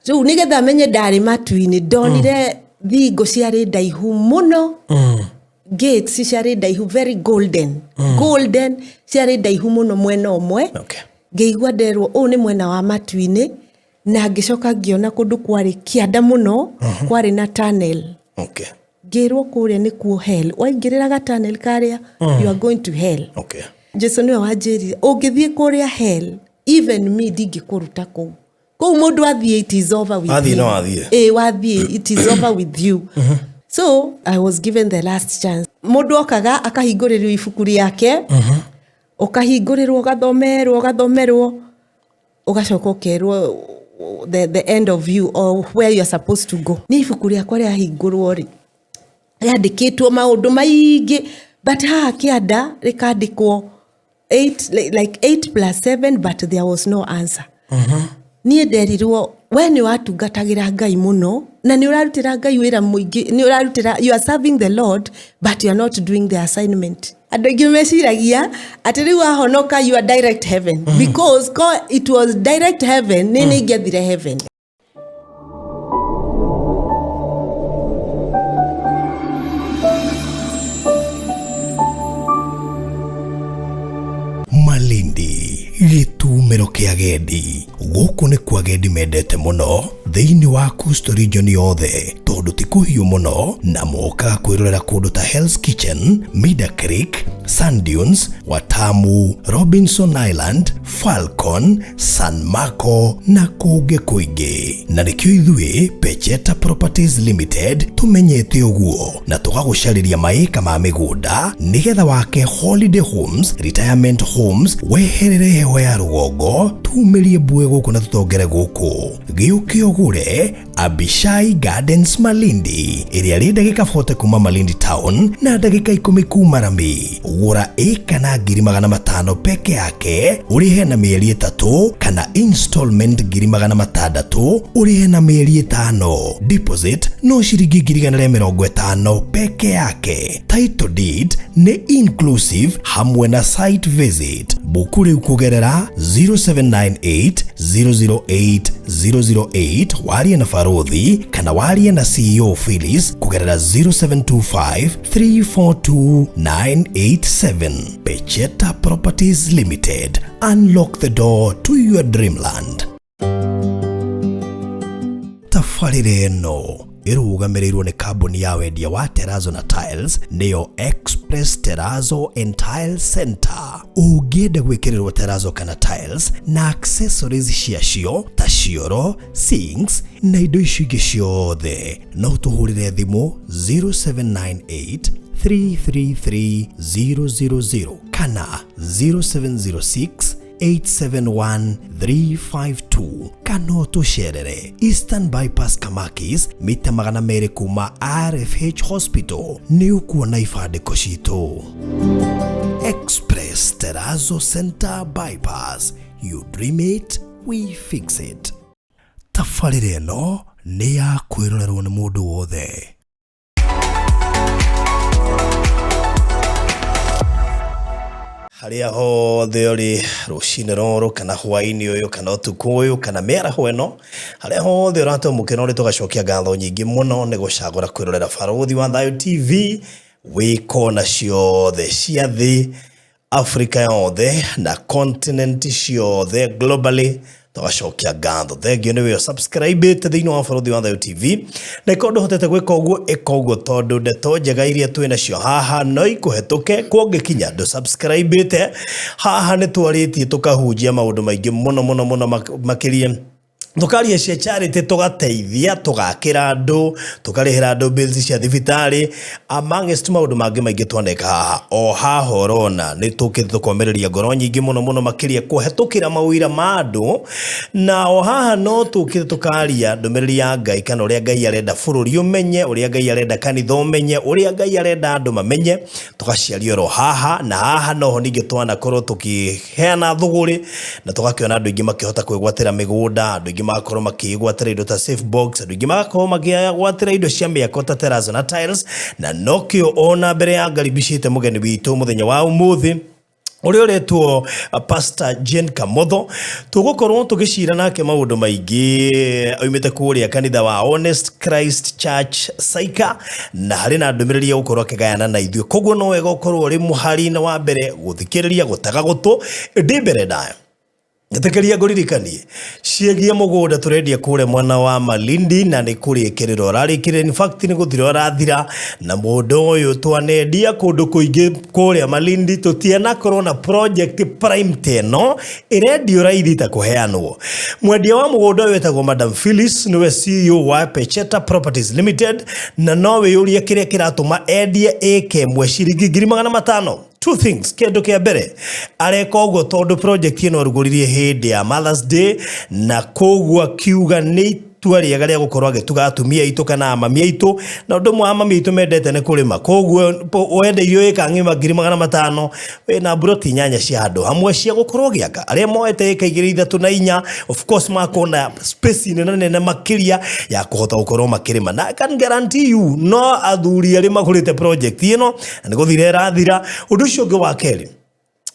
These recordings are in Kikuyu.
Rĩu nĩgetha menye ndarĩ matu-inĩ, ndonire thingo ciarĩ ndaihu mũno, gates ciarĩ ndaihu, very golden, golden, ciarĩ ndaihu mũno mwena ũmwe. Ngĩigua nderwo ũũ nĩ mwena wa matu-inĩ, na ngĩcoka ngĩona kũndũ kwarĩ kĩanda mũno, kwarĩ na tunnel. Ngĩrwo kũrĩa nĩkuo hell, waingĩrĩra ga tunnel karĩa, you are going to hell. Jesu nĩwe wanjĩrire ũngĩthiĩ kũrĩa hell, even me ndingĩkũruta kũu. Kũu mũndũ athiĩ, it is over with Wathiĩ you. no wathiĩ. Ĩ, wathiĩ, it is over with you. So I was given the last chance. Mũndũ okaga akahingũrĩrio ibuku rĩake, ũkahingũrĩrwo, ũgathomerwo, ũgathomerwo, ũgacoka ũkerwo the end of you or where you are supposed to go. Nĩ ibuku rĩakwa rĩahingũrwo rĩ, rĩandĩkĩtwo maũndũ maingĩ, but haha kĩanda rĩkandĩkwo 8, like 8 plus 7, but there was no answer. Niĩ nderirwo, we nĩ watungatagĩra Ngai mũno na nĩ ũrarutĩra Ngai wĩra mũingĩ, nĩ ũrarutĩra, you are serving the Lord, but you are not doing the assignment. Andũ aingĩ meciragia atĩ rĩu wahonoka, you are direct heaven. Because ko it was direct heaven, nĩ ingĩathire heaven. Malindi, gĩtumĩro kĩa agendi. Gũkũ nĩkuo agendi mendete mũno thĩinĩ wa Coastal Region yothe, tondũ ti kũhiũ mũno, na mokaga kwĩrorera kũndũ ta Hell's Kitchen, Mida Creek, Sand Dunes, Watamu, Robinson Island, Falcon, San Marco na kũngĩ kũingĩ. Na nĩkĩo ithuĩ Pecheta Properties Limited tũmenyete ũguo na tũgagũcarĩria maĩka ma mĩgũnda nĩgetha wake holiday homes, retirement homes, weherere heho ya rũgongo, tumĩrie mbue gũkũ na tũtongere gũkũ. Gĩũke ũgũre Abishai Gardens Malindi, ĩrĩa rĩ ndagĩka 40 kuma Malindi Town na ndagĩka 10 kuma Rami. Gũra ĩka na 500,000 peke yake, ũrĩhe na mĩeri 3, kana installment 600,000, ũrĩhe na mĩeri 5. Deposit no ciringi 150,000 peke yake. Title deed nĩ inclusive hamwe na site visit. Buku rĩu kũgerera 0798 008 008, warie na Barothi kana warie na CEO Phyllis kũgerera 0725 342 987. Pecheta Properties Limited, unlock the door to your dreamland. Tabarĩra ĩno ĩrũgamĩrĩirwo nĩ kambuni ya wendia wa terazo na tiles, nĩyo Express Terazo and Tile Center. Ũngĩenda gwĩkĩrĩrwo terazo kana tiles na accessories ciacio ta cioro, sinks na indo icio ingĩ ciothe, no tũhũrĩre thimũ 0798 333 000 kana 0706 871 352, kana ũtũcerere Eastern Bypass Kamakis, mita 200 kuma RFH Hospital, nĩ ũkuona ibandĩko citũ. Express Terrazzo Center Bypass, you dream it, we fix it. Tabarĩra ĩno nĩ ya kwĩrorerwo nĩ mũndũ wothe. Harĩa hothe ũrĩ rũcinĩ rũrũ kana hwaĩ-inĩ ũyũ kana ũtukũ ũyũ kana mĩaraho ĩno, harĩa hothe ũratwamũkĩra ũrĩ, tũgacokia ngatho nyingĩ mũno nĩ gũcagũra kwĩrorera Barũthi wa Thayũ TV wĩ kona ciothe cia thĩ, Afrika yothe na continent ciothe globally. Tũgacokia ngatho, thengio nĩ wĩo subscribe thĩinĩ wa Barũthi wa Thayũ TV, na ikorwo ndũhotete gwĩka ũguo, ĩka ũguo, tondũ ndeto njega iria twĩ nacio haha no ikũhetũke kũngĩkinya ndũ subscribe. Haha nĩ twarĩtie, tũkahunjia maũndũ maingĩ mũno mũno mũno, makĩria tũkaria cia charity, tũgateithia, tũgakĩra andũ, tũkarĩhĩra andũ bills cia thibitarĩ, amongst maũndũ mangĩ maingĩ twaneka haha. O haha ũrona nĩ tũkĩte tũkomereria ngoro nyingĩ mũno mũno makĩria kũhetũkĩra mawĩra ma andũ, na o haha no tũkĩte tũkaria ndũmĩrĩri ya Ngai, kana ũrĩa Ngai arenda bũrũri ũmenye, ũrĩa Ngai arenda kanitha ũmenye, ũrĩa Ngai arenda andũ mamenye, tũgaciaria oro haha. Na haha noho ningĩ twanakorwo tũkĩheana thũgũrĩ na tũgakĩona andũ aingĩ makĩhota kwĩgwatĩra mĩgũnda, andũ aingĩ magakorwo makĩgwatĩra indo ta safe box, andũ aingĩ magakorwo makĩgwatĩra indo cia mĩako ta terrazzo na tiles. Na nokĩo ona mbere ya ngaribicĩte mũgeni witũ mũthenya wa ũmũthĩ. Ũrĩa ũretwo Pastor Jane Kamotho, tũgũkorwo tũgĩcira nake maũndũ maingĩ. Oimĩte kũrĩa kanitha wa Honest Christ Church Saika, na harĩ na ndũmĩrĩri ya gũkorwo akĩgayana na ithuĩ. Koguo no wega ũkorwo ũrĩ mũhari-inĩ wa mbere gũthikĩrĩria gũtega gũtũ. Ndĩ mbere ndaya, Njĩtĩkĩria ngũririkanie ciĩgiĩ mũgũnda tũrendia kũrĩa mwena wa Malindi, na nĩ kũrĩkĩrĩra ũrarĩkĩrĩra, in fact nĩ gũthira ũrathira. Na mũndũ ũyũ twanendia kũndũ kũingĩ kũrĩa Malindi, tũtianakorwo na project prime ta ĩno ĩrendio raithi ta kũheanwo. Mwendia wa mũgũnda ũyũ wĩtagwo Madam Phyllis, nĩwe CEO wa Pecheta Properties Limited, na no wĩyũrie kĩrĩa kĩratũma endie ĩka ĩmwe ciringi 500,000. Two things. Kĩndũ kĩa mbere, areka ũguo tondũ project ĩno arugũririe hĩndĩ ya Mother's Day, na koguo akiuga nĩ itua rĩega rĩa gũkorwo agĩtuga atumia aitũ kana amami aitũ. Na ũndũ ũmwe amami aitũ mendete nĩ kũrĩma. Koguo wendeirio ĩka ng'ima 500,000, wĩna mburoti 8 cia handũ hamwe cia gũkorwo ũgĩaka. Arĩa moete ĩka 2, 3 na 4, of course makona space nene nene makĩria ya kũhota gũkorwo makĩrĩma. Na I can guarantee you, no athuri arĩa magũrĩte project ĩno, na nĩ gũthira ĩrathira. Ũndũ ũcio ũngĩ wa kerĩ,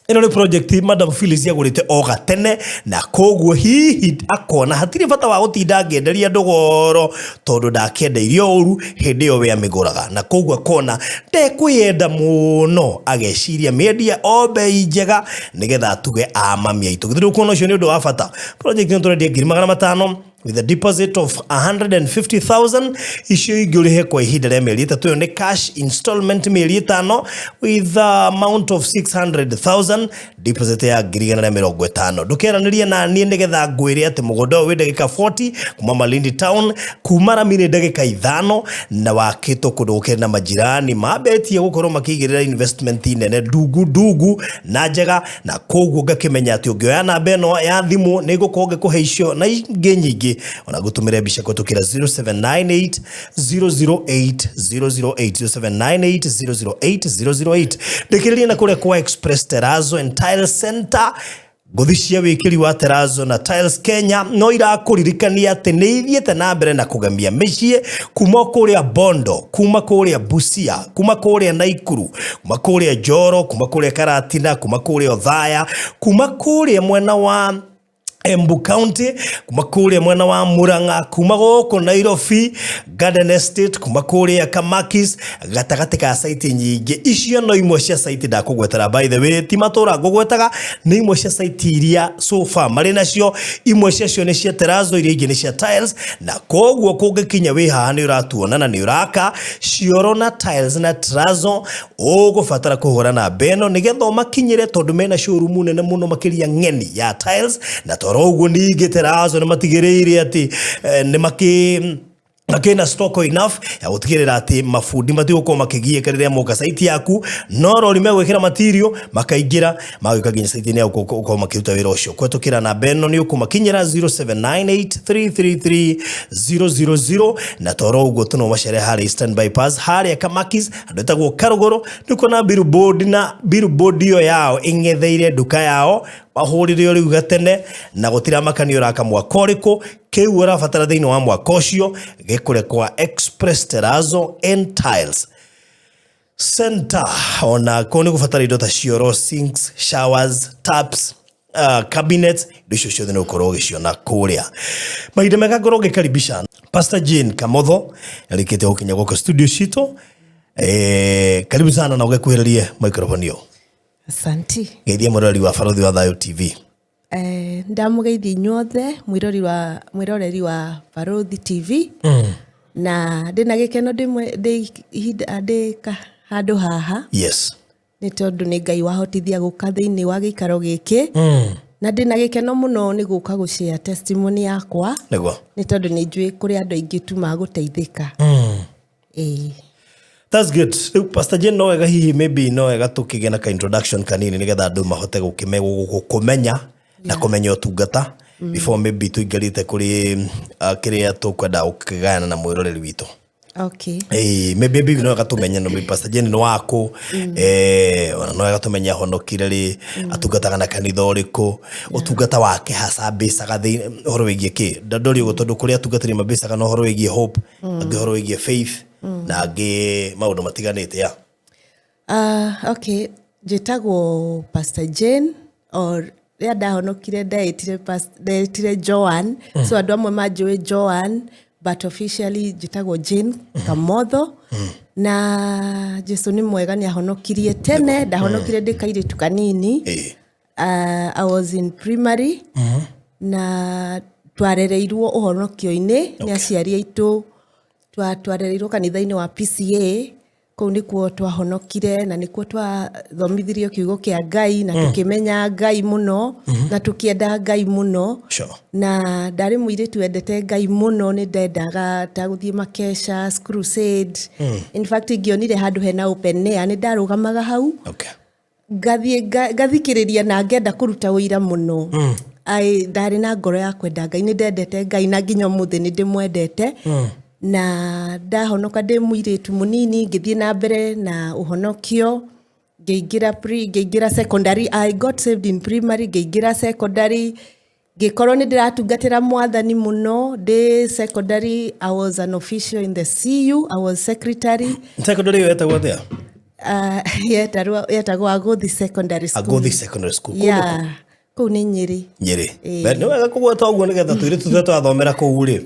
ĩno nĩ project Madam Phyllis yagũrĩte o gatene, na koguo hihi akona hatirĩ bata wa gũtinda ngĩenderia andũ goro, tondũ ndakĩendeirio ũru hĩndĩ ĩyo we amĩgũraga, na koguo akona ndekwĩyenda mũno, ageciria mĩendia o bei njega nĩgetha atuge amami aitũ. Githĩ ndũkuona ũcio nĩ ũndũ wa bata? Project ĩno tũrendia 500,000 with a deposit of 150,000, icio ingĩ ũrĩhe kwa ihinda rĩa mĩeri 3. Ĩyo nĩ cash installment, mĩeri 5 with a amount of 600,000, deposit ya 150,000. Ndũkeranĩrie na niĩ nĩgetha ngwĩre atĩ mũgũnda ũyũ wĩ ndagĩka 40 kuma Malindi town, kuma rami nĩ ndagĩka 5, na wakĩtwo kũndũ gũkĩrĩ na majirani mambetie gũkorwo makĩigĩrĩra investment nene ndungu ndungu na njega. Na koguo ngakĩmenya atĩ ũngĩoya namba ĩno ya thimũ, nĩ ngũkorwo ngĩkũhe icio na ingĩ nyingĩ, ona ngũtũmĩre mbica kũhetũkĩra 0798 008 008, 0798 008 008. Ndĩkĩrĩrie na kũrĩa kwa Express Terrazzo and Tile Center. Ngũthi cia wĩkĩri wa terrazzo na tiles Kenya no irakũririkania atĩ nĩ ithiĩte na mbere na kũgemia mĩciĩ kuma kũrĩa Bondo, kuma kũrĩa Busia, kuma kũrĩa Naikuru, kuma kũrĩa Njoro, kuma kũrĩa Karatina, kuma kũrĩa Othaya, kuma kũrĩa mwena wa Embu County, kuma kũrĩa mwena wa Murang'a, kuma gũkũ Nairobi Garden Estate, kuma kũrĩa Kamakis, gatagatĩ ka site nyingĩ. Icio no imwe cia site ndakũgwetera. By the way, ti matũra ngũgwetaga, nĩ imwe cia site iria so far marĩ nacio. Imwe ciacio nĩ cia terrazzo, iria ingĩ nĩ cia tiles. Na koguo kũngĩkinya wĩ haha nĩ ũratuona na nĩ ũraka cioro na tiles na terrazzo, ũgũbatara kũhũra namba ĩno nĩgetha ũmakinyĩre, tondũ mena showroom nene mũno makĩria ng'eni ya tiles. Na toro ũguo ningĩ terrazzo nĩ matigĩrĩire atĩ nĩ makĩ makĩna stock enough ya gũtigĩrĩra atĩ mabundi matigũkorwo makĩgiĩka rĩrĩa moka site yaku. No rori megwĩkĩra material, makaingĩra, magĩũka nginya site-inĩ yaku gũkorwo makĩruta wĩra ũcio. Kũhetũkĩra namba ĩno nĩ ũkũmakinyĩra, 0798333000. Na toro ũguo tũno macere harĩa Eastern Bypass, harĩa Kamakis, handũ ĩtagwo Karũgũrũ, nĩ kuona billboard, na billboard ĩyo yao ĩng'etheire nduka yao. Mahũrĩre o rĩu gatene, na gũtiramakania ũraka mwaka ũrĩkũ, kĩu ũrabatara thĩinĩ wa mwaka ũcio gĩkũre kwa Express Terrazzo and Tiles Center. Ona korwo nĩ gũbatara indo ta cioro, sinks, showers, taps, cabinets, indo icio ciothe nĩ ũkorwo ũgĩciona kũrĩa. Mahinda mega ngorwo ngĩkaribisha Pastor Jane Kamotho, arĩkĩte gũkinya gũkũ studio citũ. Karibu sana na ũgĩkuhĩrĩrie microphone ĩyo. Asanti. Geithia mũrori wa Barothi wa Thayũ TV. Ndamũgeithia inyuothe mwĩroreri wa Barothi TV, na ndĩna gĩkeno ndĩ ihinda ndĩ handũ haha, nĩ tondũ nĩ Ngai wahotithia gũka thĩinĩ wa gĩikaro gĩkĩ, na ndĩna gĩkeno mũno nĩ gũka gũshare testimony yakwa, nĩ tondũ nĩ njũĩ kũrĩ andũ aingĩ tu magũteithĩka. Ĩĩ. That's good. Rĩu Pastor Jane, no wega hihi maybe no wega tũkĩgĩa na ka introduction kanini nĩgetha andũ mahote gũkũmenya na kũmenya ũtungata before maybe tũingĩrĩte kũrĩ kĩrĩa tũkwenda gũkĩgayana na mwĩroreri witũ. Okay. Maybe no wega tũmenye no Pastor Jane nĩ wakũ, ona no wega tũmenye ahonokire rĩ, atungataga na kanitha ũrĩkũ, ũtungata wake hasa mbĩcaga thĩinĩ ũhoro wĩgiĩ kĩ. Ndori ũguo tondũ kũrĩ atungatĩri mambĩcaga na ũhoro wĩgiĩ hope, angĩ ũhoro wĩgiĩ faith, na angĩ maũndũ matiganĩte ya. Okay. Njĩtagwo Pastor Jane, or rĩrĩa ndahonokire ndetire Joan. So andũ amwe manjũĩ Joan, but officially njĩtagwo Jane Kamotho. Na Jesu nĩ mwega, nĩ ahonokirie tene. Ndahonokire ndĩ kairĩtu kanini. I was in primary na twarereirwo ũhonokio-inĩ nĩ aciari aitũ. Twarereirwo kanitha-inĩ wa PCA. Kũu nĩkuo twahonokire na nĩkuo twathomithirio kiugo kĩa Ngai na tũkĩmenya Ngai mũno na tũkĩenda Ngai mũno. Na ndarĩ mũirĩtu wendete Ngai mũno. Nĩ ndendaga ta gũthiĩ makesha, crusade. In fact, ingĩonire handũ hena open air, nĩ ndarũgamaga hau, ngathiĩ ngathikĩrĩria na ngenda kũruta ũira mũno. Ai, ndarĩ na ngoro ya kwenda Ngai. Nĩ ndendete Ngai na nginya ũmũthĩ nĩ ndĩmwendete. Na ndahonoka ndĩ mũirĩtu mũnini, ngĩthiĩ na mbere na ũhonokio, ngĩingĩra secondary. I got saved in primary. Ngĩingĩra secondary, ngĩkorwo nĩ ndĩratungatĩra Mwathani mũno ndĩ secondary. I was an official in the CU. I was secretary. Secondary ĩyo yetagwo atĩa? Yetagwo Agothi Secondary School. Agothi Secondary School. Kũu? Yeah, kũu nĩ Nyĩrĩ. Nyĩrĩ. Nĩ wega kũgweta ũguo nĩgetha tũirĩtu tũrĩa twathomera kũu rĩ,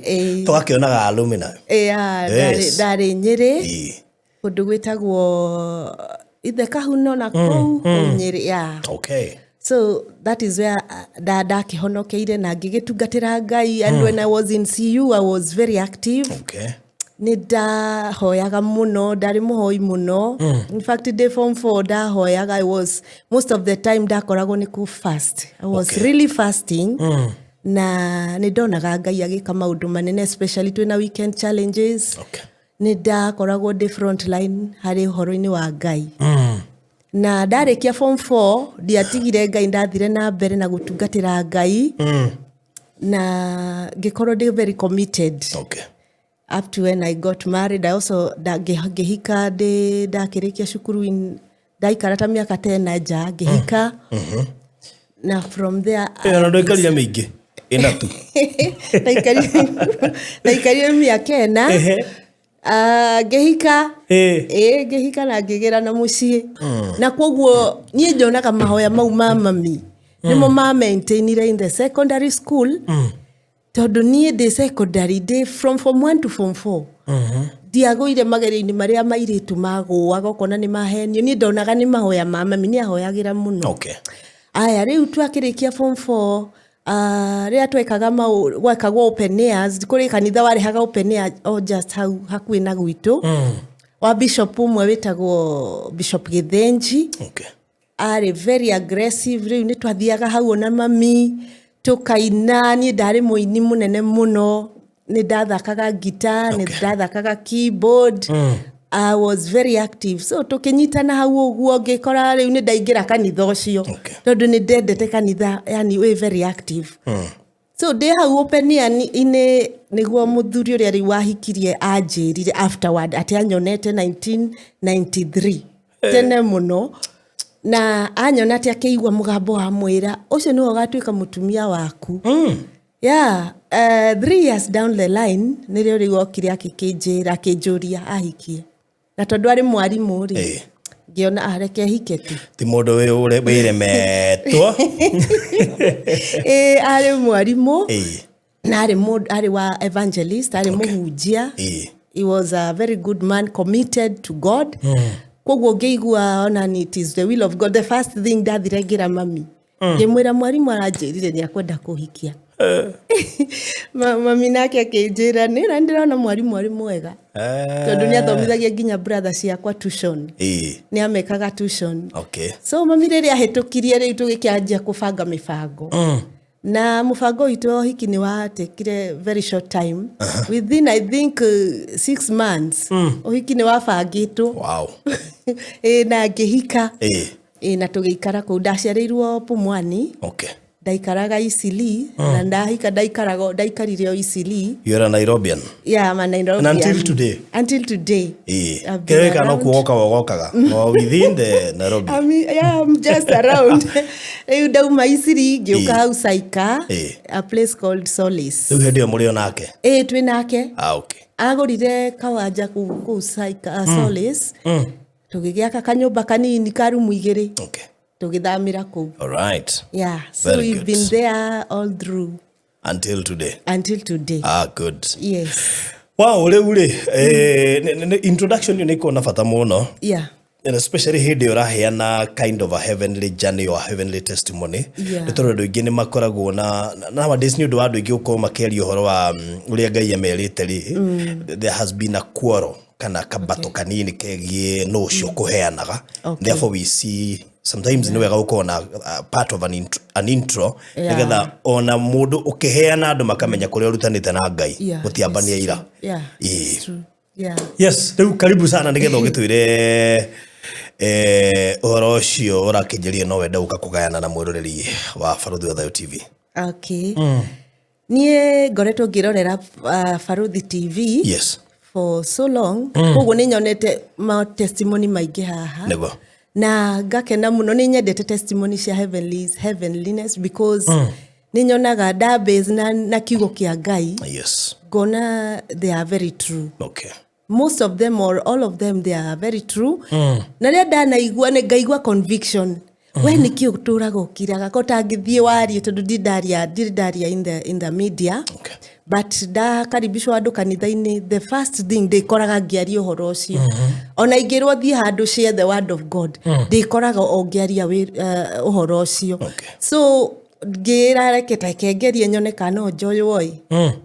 tũgakĩonaga alumni. Yeah, ndarĩ Nyĩrĩ, kũndũ gwĩtagwo Ithe Kahuno na kũu Nyĩrĩ, yeah. So that is where ndakĩhonokeire na ngĩgĩtungatĩra Ngai. And when I was in CU, I was very active. Nĩ ndahoyaga mũno, ndarĩ mũhoi mũno. In fact, ndĩ form 4 ndahoyaga. I was most of the time ndakoragwo nĩ kũ fast. I was really fasting na nĩ ndonaga Ngai agĩka maũndũ manene, especially twĩna weekend challenges. Nĩ ndakoragwo ndĩ front line harĩ ũhoro-inĩ wa Ngai. Na ndarĩkia form 4, ndiatigire Ngai. Ndathire na mbere na gũtungatĩra Ngai na ngĩkorwo ndĩ very committed up to when I got married. I also ngĩhika ndĩ ndakĩrĩkia cukuru ndaikara ta mĩaka 10 nja, ngĩhika na from there Ĩyo na ndũikarire mĩingĩ ĩna tu? Ndaikarire mĩaka 4. Ah, ngĩhika. Ĩĩ, ngĩhika na ngĩgĩra na mũciĩ, na koguo niĩ njonaga mahoya mau ma mami nĩmo ma maintainire in the secondary school, tondũ niĩ ndĩ secondary, ndĩ from form 1 to form 4, ndiagũire magerio-inĩ marĩa mairĩtu magũaga ũkona nĩ mahenio. Niĩ ndonaga nĩ mahoya ma mami, nĩ ahoyagĩra mũno. Aya, rĩu twakĩrĩkia form 4, rĩrĩa twekaga gwekagwo open airs, kũrĩ kanitha warehaga open air o just hau hakuhĩ na gwitũ, wa bishop ũmwe wĩtagwo Bishop Gĩthĩnji. Arĩ very aggressive. Rĩu nĩ twathiaga hau ona mami tũkaina. Niĩ ndarĩ mũini mũnene mũno. Nĩ ndathakaga ngita, nĩ ndathakaga keyboard. I was very active, so tũkĩnyitana hau ũguo, ngĩkora rĩu nĩ ndaingĩra kanitha ũcio, tondũ nĩ ndendete kanitha, yani wĩ very active. So ndĩ hau open air-inĩ nĩguo mũthuri ũrĩa rĩu wahikirie anjĩrire afterward atĩ anyonete 1993, tene mũno, na anyona atĩ akĩigua mũgambo wa mwĩra ũcio nĩwe ũgatuĩka mũtumia waku. Yeah, 3 years down the line nĩrĩo rĩu okire akĩkĩnjĩra, akĩnjũria ahikie, na tondũ arĩ mwarimũ rĩ, ngĩona areke hike tu. Ti mũndũ wĩremetwo. Ĩĩ, arĩ mwarimũ na arĩ mũndũ arĩ wa evangelist, arĩ mũhunjia. He was a very good man, committed to God. Koguo ngĩigua ona ni it is the will of God. The first thing ndathire ngĩra mami, ngĩmwĩra mwarimũ aranjĩrire nĩ akwenda kũhikia. Mami nake akĩnjĩra nĩ na ndĩrona mwarimũ arĩ mwega, tondũ nĩ athomithagia nginya brother ciakwa tuition. Nĩ amekaga tuition. So mami rĩrĩa ahĩtũkirie, rĩu tũgĩkĩanjia kũbanga mĩbango, na mũbango witũ wa ũhiki nĩ watekire very short time. Within, I think, 6 months ũhiki nĩ wabangĩtwo. Ĩ, na ngĩhika. Ĩ, na tũgĩikara kũu. Ndaciarĩirwo Pumwani. Ndaikaraga Isili na ndahika ndaikaraga, ndaikarire o Isili. You're a Nairobian. Yeah, I'm a Nairobian. And until today? Until today. I've been Kĩrĩa no around. kuogoka wogokaga o within the Nairobi. I mean, yeah, I'm just around. Rĩu ndauma Isili ngĩũka hau Saika, a place called Solis. Rĩu hĩndĩ ĩyo mũrĩ o nake? Ĩ, twĩ nake. Ah, okay. Agũrire kawanja kũu Saika, Solis. Tũgĩgĩaka kanyũmba kanini ka rumu igĩrĩ. Tũgĩthamĩra kũu. All right. Yeah, so Very we've good. been there all through. Until today. Until today. Ah, good. Yes. Wow, rĩu rĩ, introduction ĩyo nĩ ĩkoragwo na bata mũno. And especially hĩndĩ ĩyo ũraheana kind of a heavenly journey or a heavenly testimony. Nĩ tondũ andũ aingĩ nĩ makoragwo na nowadays nĩ ũndũ wa andũ aingĩ gũkorwo makĩaria ũhoro wa ũrĩa Ngai amerĩte rĩ, there has been a quarrel kana kabato kanini kegiĩ nũ ũcio kũheanaga. Therefore we see sometimes nĩ wega gũkorwo na part of an intro nĩgetha ona mũndũ ũkĩheana andũ makamenya kũrĩa ũrutanĩte na Ngai, gũtiambania it's ira. true. Yeah, it's true. Yeah. Yes, rĩu karibu sana nĩgetha ũgĩtwĩre ũhoro ũcio ũrakĩnjĩria no wende gũka kũgayana na mwĩroreri wa Barũthi wa Thayũ TV. Okay. Niĩ ngoretwo ngĩrorera Barũthi TV for so long, koguo nĩ nyonete ma testimony maingĩ haha. Na ngakena mũno, nĩ nyendete testimony cia heavenliness because nĩ nyonaga ndabase na kiugo kĩa Ngai. Ngona they are very true. Most of them or all of them, they are very true. Na rĩrĩa ndanaigua nĩ ngaigua conviction. We nĩkĩ ũtũraga ũkiraga ko tangĩthiĩ warie, tondũ ndirĩ ndaria in the media. But ndakaribishwo andũ kanitha-inĩ, the first thing ndĩkoraga ngĩaria ũhoro ũcio. Ona ingĩrwo thiĩ handũ share the word of God, ndĩkoraga o ngĩaria ũhoro ũcio. So ngĩra reke ta ngerie nyone kana no njoywo ĩ.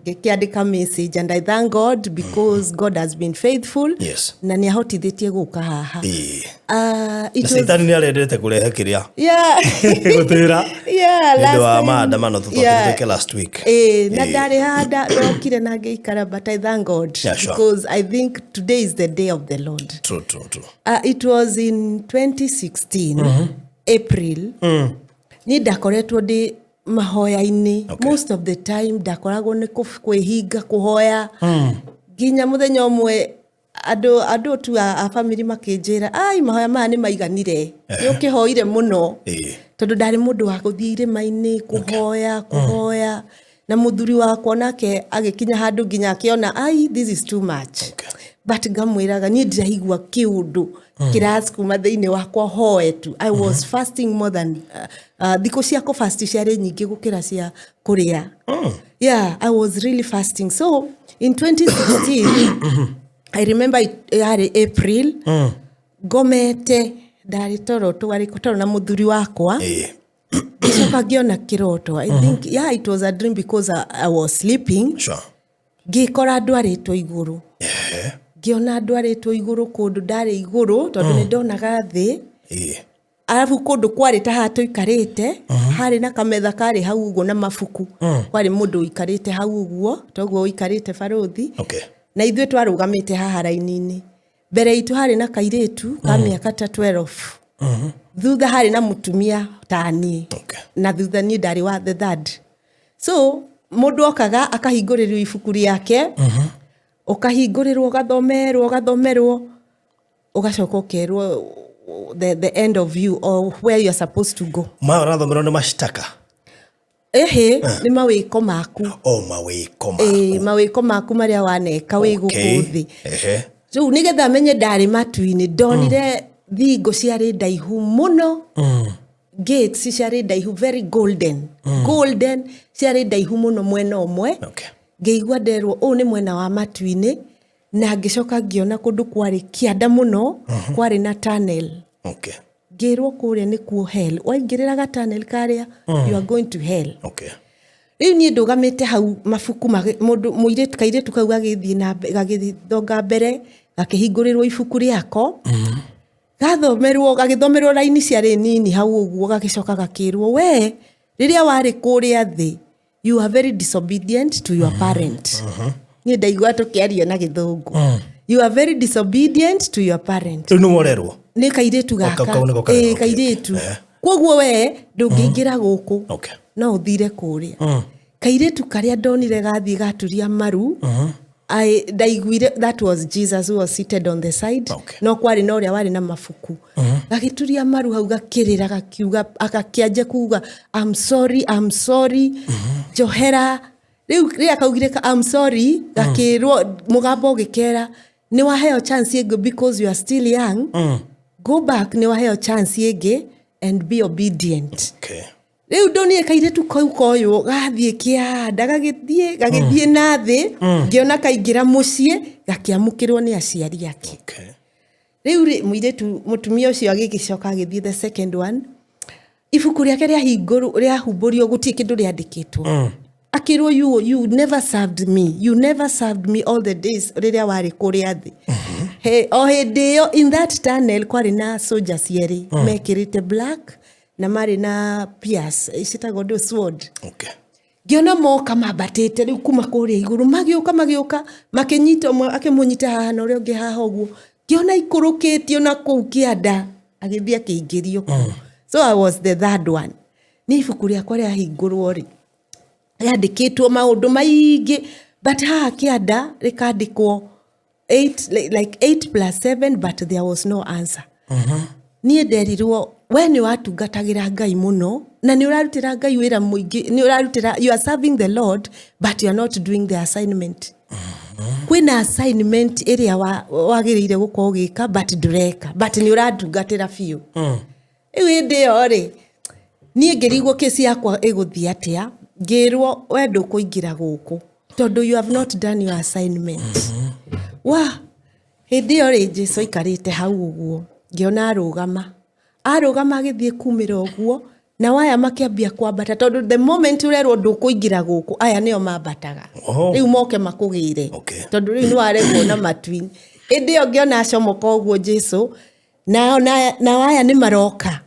Ngĩkĩandĩka message and I thank God because God has been faithful. Na nĩ ahotithĩtie gũka haha. It Na was Caitani nĩ arendete kũrehe kĩrĩa gũtwĩra nĩ ũndũ last wa time. maandamano tũtokire last week. Na ndarĩ haha ndokire na ngĩikara, but I thank God because I think today is the day of the Lord. True, true, true. It was in 2016 April. Niĩ ndakoretwo ndĩ mahoya-inĩ. Most of the time ndakoragwo nĩ kwĩhinga kũhoya, nginya mũthenya ũmwe andũ tu a family makĩnjĩra, "Ai, mahoya maya nĩ maiganire, nĩ ũkĩhoire mũno." Tondũ ndarĩ mũndũ wa gũthiĩ irĩma-inĩ kũhoya kũhoya, na mũthuri wakwa nake agĩkinya handũ nginya akĩona, "Ai, this is too much." But ngamwĩraga niĩ ndiraigua kĩũndũ kĩracukuma thĩinĩ wakwa hoe tu. I was fasting more than thikũ cia kũfast ciarĩ nyingĩ gũkĩra cia kũrĩa. Yeah, I was really fasting. So in 2016, I remember it yarĩ April, ngomete, ndarĩ toro, twarĩ toro na mũthuri wakwa. Ngĩcoka ngĩona kĩroto. I think, yeah, it was a dream because I was sleeping. Ngĩkora ndwarĩtwo igũrũ. Ngĩona ndwarĩtwo igũrũ kũndũ ndarĩ igũrũ, tondũ nĩ ndonaga thĩ. Arabu kũndũ kwarĩ ta haha tũikarĩte, harĩ na kametha karĩ hau ũguo na mabuku. Kwarĩ mũndũ ũikarĩte hau ũguo toguo ũikarĩte, barũthi. Na ithuĩ twarũgamĩte haha raini-inĩ. Mbere itũ harĩ na kairĩtu ka mĩaka ta 12. Thutha harĩ na mũtumia ta niĩ. Na thutha niĩ ndarĩ wa the third. So mũndũ okaga akahingũrĩrio ibuku rĩake, ũkahingũrĩrwo, ũgathomerwo, ũgathomerwo, ũgacoka ũkerwo the end of you or where you are supposed to go. Maya ũrathomerwo nĩ mashtaka? Ĩhĩ, nĩ mawĩko maku. O mawĩko maku. Ĩĩ, mawĩko maku marĩa waneka wĩ gũkũ thĩ. Rĩu nĩgetha menye ndarĩ matu-inĩ, ndonire thingo ciarĩ ndaihu mũno. Gates ciarĩ ndaihu, very golden, golden, ciarĩ ndaihu mũno mwena ũmwe. Ngĩigua nderwo ũũ nĩ mwena wa matu-inĩ, na ngĩcoka ngĩona kũndũ kwarĩ kĩanda mũno, kwarĩ na tunnel. Ngĩrwo kũrĩa nĩkuo hell, waingĩrĩra ga tunnel karĩa, you are going to hell. Rĩu niĩ ndũgamĩte hau, mabuku mũndũ mũirĩtu kairĩtu kau gagĩthiĩ na gagĩthonga mbere, gakĩhingũrĩrwo ibuku rĩako, gathomerwo, gagĩthomerwo raini ciarĩ nini hau ũguo, gagĩcoka gakĩrwo, "We rĩrĩa warĩ kũrĩa thĩ, you are very disobedient to your parent." Niĩ ndaigua tũkĩaria na Gĩthũngũ, "You are very disobedient to your parent." Rĩu nĩ worerwo? Nĩ kairĩtu gaka. Kau nĩko karerwo, Ĩĩ, kairĩtu. "Koguo we ndũngĩingĩra gũkũ, no ũthire kũrĩa." Kairĩtu karĩa ndonire gathiĩ gaturia maru, ndaiguire that was Jesus who was seated on the side. No kwarĩ na ũrĩa warĩ na mabuku. Gagĩturia maru hau, gakĩrĩra, gakiuga, agakĩanjia kuga, "I'm sorry, I'm sorry, njohera." Rĩu rĩrĩa kaugire "I'm sorry," gakĩrwo, mũgambo ũgĩkera, "Nĩ waheo chance ĩngĩ because you are still young." Go back, nĩ waheo chance ĩngĩ, and be obedient. Okay. Rĩu ndonire kairĩtu kau koywo gathiĩ kĩanda, gagĩthiĩ gagĩthiĩ na thĩ, ngĩona kaingĩra mũciĩ, gakĩamũkĩrwo nĩ aciari ake. Okay. Rĩu rĩ, mũirĩtu, mũtumia ũcio agĩgĩcoka agĩthiĩ the second one. Ibuku rĩake rĩahingũrwo, rĩahumbũrio, gũtirĩ kĩndũ rĩandĩkĩtwo. Akĩrwo, you never served me, you never served me all the days rĩrĩa warĩ kũrĩa thĩ." He, o hĩndĩ ĩyo in that tunnel kwarĩ na soldiers erĩ mekĩrĩte black na marĩ na pierce citagwo ndũ, sword. Okay. Ngĩona moka mambatĩte rĩu kuma kũrĩa igũrũ, magĩũka magĩũka, makĩnyita ũmwe, akĩmũnyita haha na ũrĩa ũngĩ haha ũguo. Ngĩona ikũrũkĩtio na kũu kĩanda, agĩthiĩ akĩingĩrio kũu. So I was the third one. Nĩ ibuku rĩakwa rĩahingũrwo rĩ, rĩandĩkĩtwo maũndũ maingĩ, but haha kĩanda rĩkandĩkwo 8, like 8 plus 7, but there was no answer. Niĩ nderirwo, we nĩ watungatagĩra Ngai mũno na nĩ ũrarutĩra Ngai wĩra mũingĩ, nĩ ũrarutĩra, you are serving the Lord, but you are not doing the assignment. Kwĩna assignment ĩrĩa wagĩrĩire gũkorwo ũgĩka, but ndũreka, but nĩ ũratungatĩra biũ. Rĩu hĩndĩ ĩyo rĩ, niĩ ngĩrigwo kĩci yakwa ĩgũthiĩ atĩa. Ngĩrwo, we ndũkũingĩra gũkũ tondũ you have not done your assignment. Wa hĩndĩ ĩyo rĩ, Jesu aikarĩte hau ũguo, ngĩona arũgama, arũgama agĩthiĩ kumĩra ũguo, na waya makĩambia kwambata, tondũ the moment ũrerwo ndũkũingĩra gũkũ, aya nĩo mambataga. Oh. Rĩu moke makũgĩre. Okay. Tondũ rĩu nĩ waregwo na matwin. Hĩndĩ ĩyo ngĩona acomoka ũguo Jesu, nao aya nĩ maroka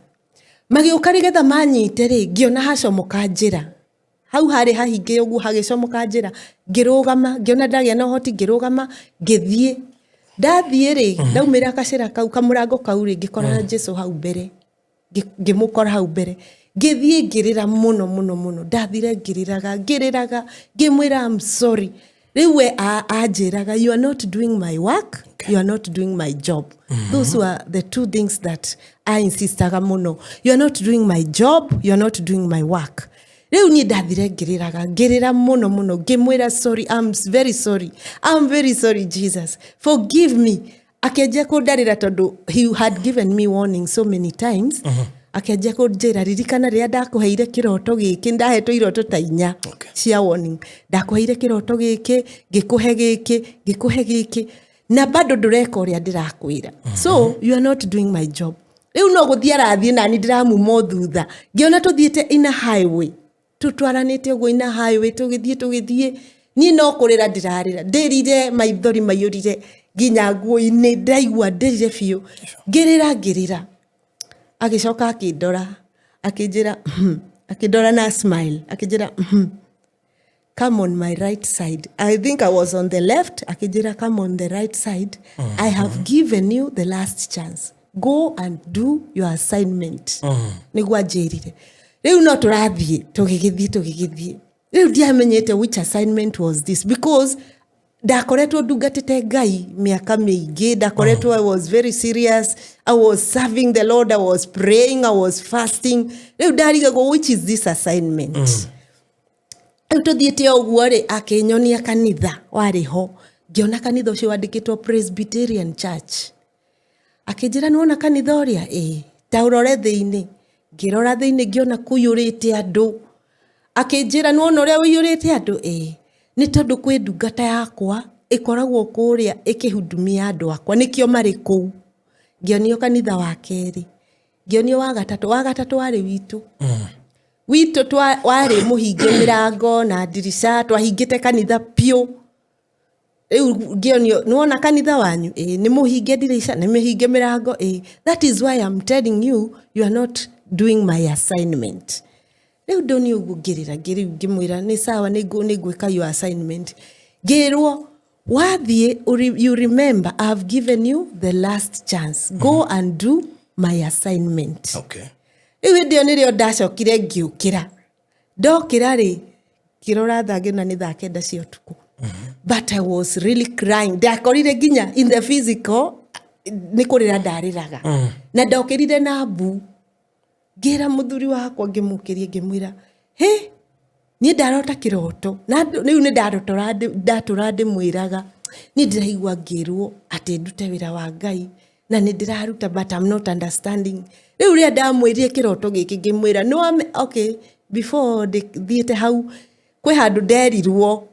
magĩũka nĩgetha manyite rĩ, ngĩona hacomoka njĩra hau harĩ hahinge ũguo, hagĩcomoka njĩra. Ngĩrũgama, ngĩona ndagĩa na ũhoti, ngĩrũgama, ngĩthiĩ. Ndathiĩ rĩ, ndaumĩra gacĩra kau, kamũrango kau rĩ, ngĩkora Jesu hau mbere. Ngĩmũkora hau mbere, ngĩthiĩ ngĩrĩra mũno mũno mũno. Ndathire ngĩrĩraga, ngĩrĩraga, ngĩmwĩra, "I'm sorry." Rĩu we anjĩraga, "You are not doing my work, you are not doing my job." Those were the two things that I insistaga mũno: "You are not doing my job, you are not doing my work." Rĩu niĩ ndathire ngĩrĩraga, ngĩrĩra mũno mũno, ngĩmwĩra, "Sorry, I'm very sorry, I'm very sorry, Jesus, forgive me." Akĩanjia kũndarĩra, tondũ he had given me warning so many times. Akĩanjia kũnjĩra, "Ririkana rĩrĩa ndakũheire kĩroto gĩkĩ." Ndahetwo iroto ta 4 cia warning. "Ndakũheire kĩroto gĩkĩ, ngĩkũhe gĩkĩ, ngĩkũhe gĩkĩ, na bado ndũreka ũrĩa ndĩrakwĩra, so you are not doing my job." Rĩu no gũthiĩ arathiĩ, nani ndĩramuma o thutha. Ngĩona tũthiĩte in a highway, tũtwaranĩte ũguo in a highway, tũgĩthiĩ tũgĩthiĩ, niĩ no kũrĩra ndĩrarĩra, ndĩrire, maithori maiyũrire nginya nguo-inĩ, ndaigua ndĩrire biũ, ngĩrĩra, ngĩrĩra. Agĩcoka akĩndora, akĩnjĩra, akĩndora na smile, akĩnjĩra, "Come on my right side." I think I was on the left. Akĩnjĩra, "Come on the right side. I have given you the last chance. Go and do your assignment." Nĩguo anjĩrire. Rĩu no tũrathiĩ, tũgĩgĩthiĩ, tũgĩgĩthiĩ. Rĩu ndiamenyete which assignment was this, because ndakoretwo ndungatĩte Ngai mĩaka mĩingĩ, ndakoretwo, I was very serious, I was serving the Lord, I was praying, I was fasting. Rĩu ndarigagwo, which is this assignment? Rĩu tũthiĩte o ũguo rĩ, akĩnyonia kanitha warĩ ho. Ngĩona kanitha ũcio wandĩkĩtwo Presbyterian Church. Akĩnjĩra, "Nĩwona kanitha ũrĩa? Ĩĩ, ta ũrore thĩinĩ." Ngĩrora thĩinĩ, ngĩona kũiyũrĩte andũ. Akĩnjĩra, "Nĩwona ũrĩa ũiyũrĩte andũ? Ĩĩ, nĩ tondũ kwĩ ndungata yakwa ĩkoragwo kũrĩa ĩkĩhudumia andũ akwa, nĩkĩo marĩ kũu." Ngĩonio kanitha wa kerĩ, ngĩonio wa gatatũ. Wa gatatũ warĩ witũ. Witũ warĩ mũhinge mĩrango na ndirica, twahingĩte kanitha piũ. Rĩu ngĩonio, "Nĩwona kanitha wanyu? Ĩĩ, nĩ mũhinge ndirica, nĩ mĩhinge mĩrango? Ĩĩ, that is why I'm telling you, you are not doing my assignment." Rĩu ndoni ũguo ngĩrĩra, ngĩrĩu ngĩmwĩra, "Nĩ sawa, nĩ ngwĩka your assignment." Ngĩrwo, "Wathiĩ, you remember I've given you the last chance. Go and do my assignment." Okay. Rĩu hĩndĩ ĩyo nĩrĩo ndacokire ngĩũkĩra. Ndokĩra rĩ, ngĩrora thaa, ngĩona nĩ thaa 9 cia ũtukũ, but I was really crying. Ndakorire nginya in the physical nĩ kũrĩra ndarĩraga, na ndokĩrire na mbu. Ngĩra mũthuri wakwa, ngĩmũkĩria, ngĩmwĩra, "Hĩ, niĩ ndarota kĩroto." Na rĩu nĩ ndatũra ndĩmwĩraga, niĩ ndĩraigua ngĩrwo atĩ ndute wĩra wa Ngai. Na nĩ ndĩraruta, but I'm not understanding. Rĩu rĩrĩa ndamwĩrire kĩroto gĩkĩ, ngĩmwĩra nĩ okay, before thiĩte hau, kwĩ handũ nderirwo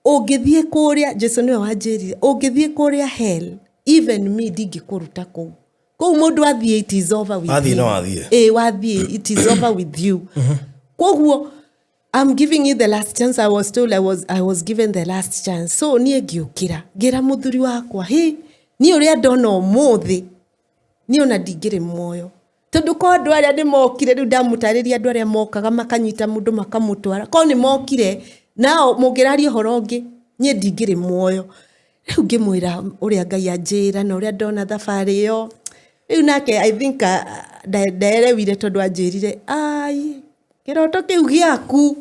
ũngĩthiĩ kũrĩa, Jesu nĩwe wanjĩrire, ũngĩthiĩ kũrĩa hell, even me ndingĩkũruta kũu. Kũu mũndũ athiĩ, it is over with Wathiĩ you. no wathiĩ. Ĩ, wathiĩ, it is over with you. Koguo I'm giving you the last chance. I was told I was given the last chance. So niĩ ngĩũkĩra, ngĩra mũthuri wakwa, "Hĩ, niĩ ũrĩa ndona ũmũthĩ, niĩ ona ndingĩrĩ muoyo, tondũ ko andũ arĩa nĩ mokire." Rĩu ndamũtarĩria andũ arĩa mokaga makanyita mũndũ makamũtwara, ko nĩ mokire nao mũngĩraria ũhoro ũngĩ, niĩ ndingĩrĩ muoyo. Rĩu ngĩmwĩra ũrĩa Ngai anjĩra na ũrĩa ndona thabarĩ ĩyo. Rĩu nake, I think nderewire, tondũ anjĩrire, "Ai, kĩroto kĩu gĩaku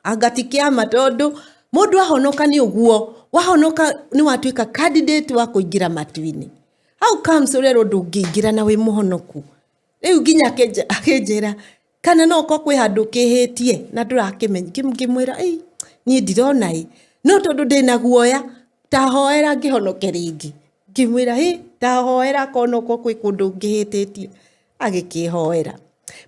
anga ti kĩama, tondũ mũndũ ahonoka nĩ ũguo wahonoka, nĩ watuĩka candidate wa kũingĩra matu-inĩ. How comes ũrerwo ndũngĩingĩra na wĩ mũhonoku?" Rĩu nginya akĩnjĩra kana no ũkorwo kwĩ handũ ũkĩhĩtie na ndũrakĩmenya. Ngĩmwĩra, "Ĩ, niĩ ndirona ĩ, no tondũ ndĩna guoya, tahoera ngĩhonoke rĩngĩ." Ngĩmwĩra, "Ĩ, tahoera akorwo no ũkorwo kwĩ kũndũ ngĩhĩtĩtie." Agĩkĩhoera.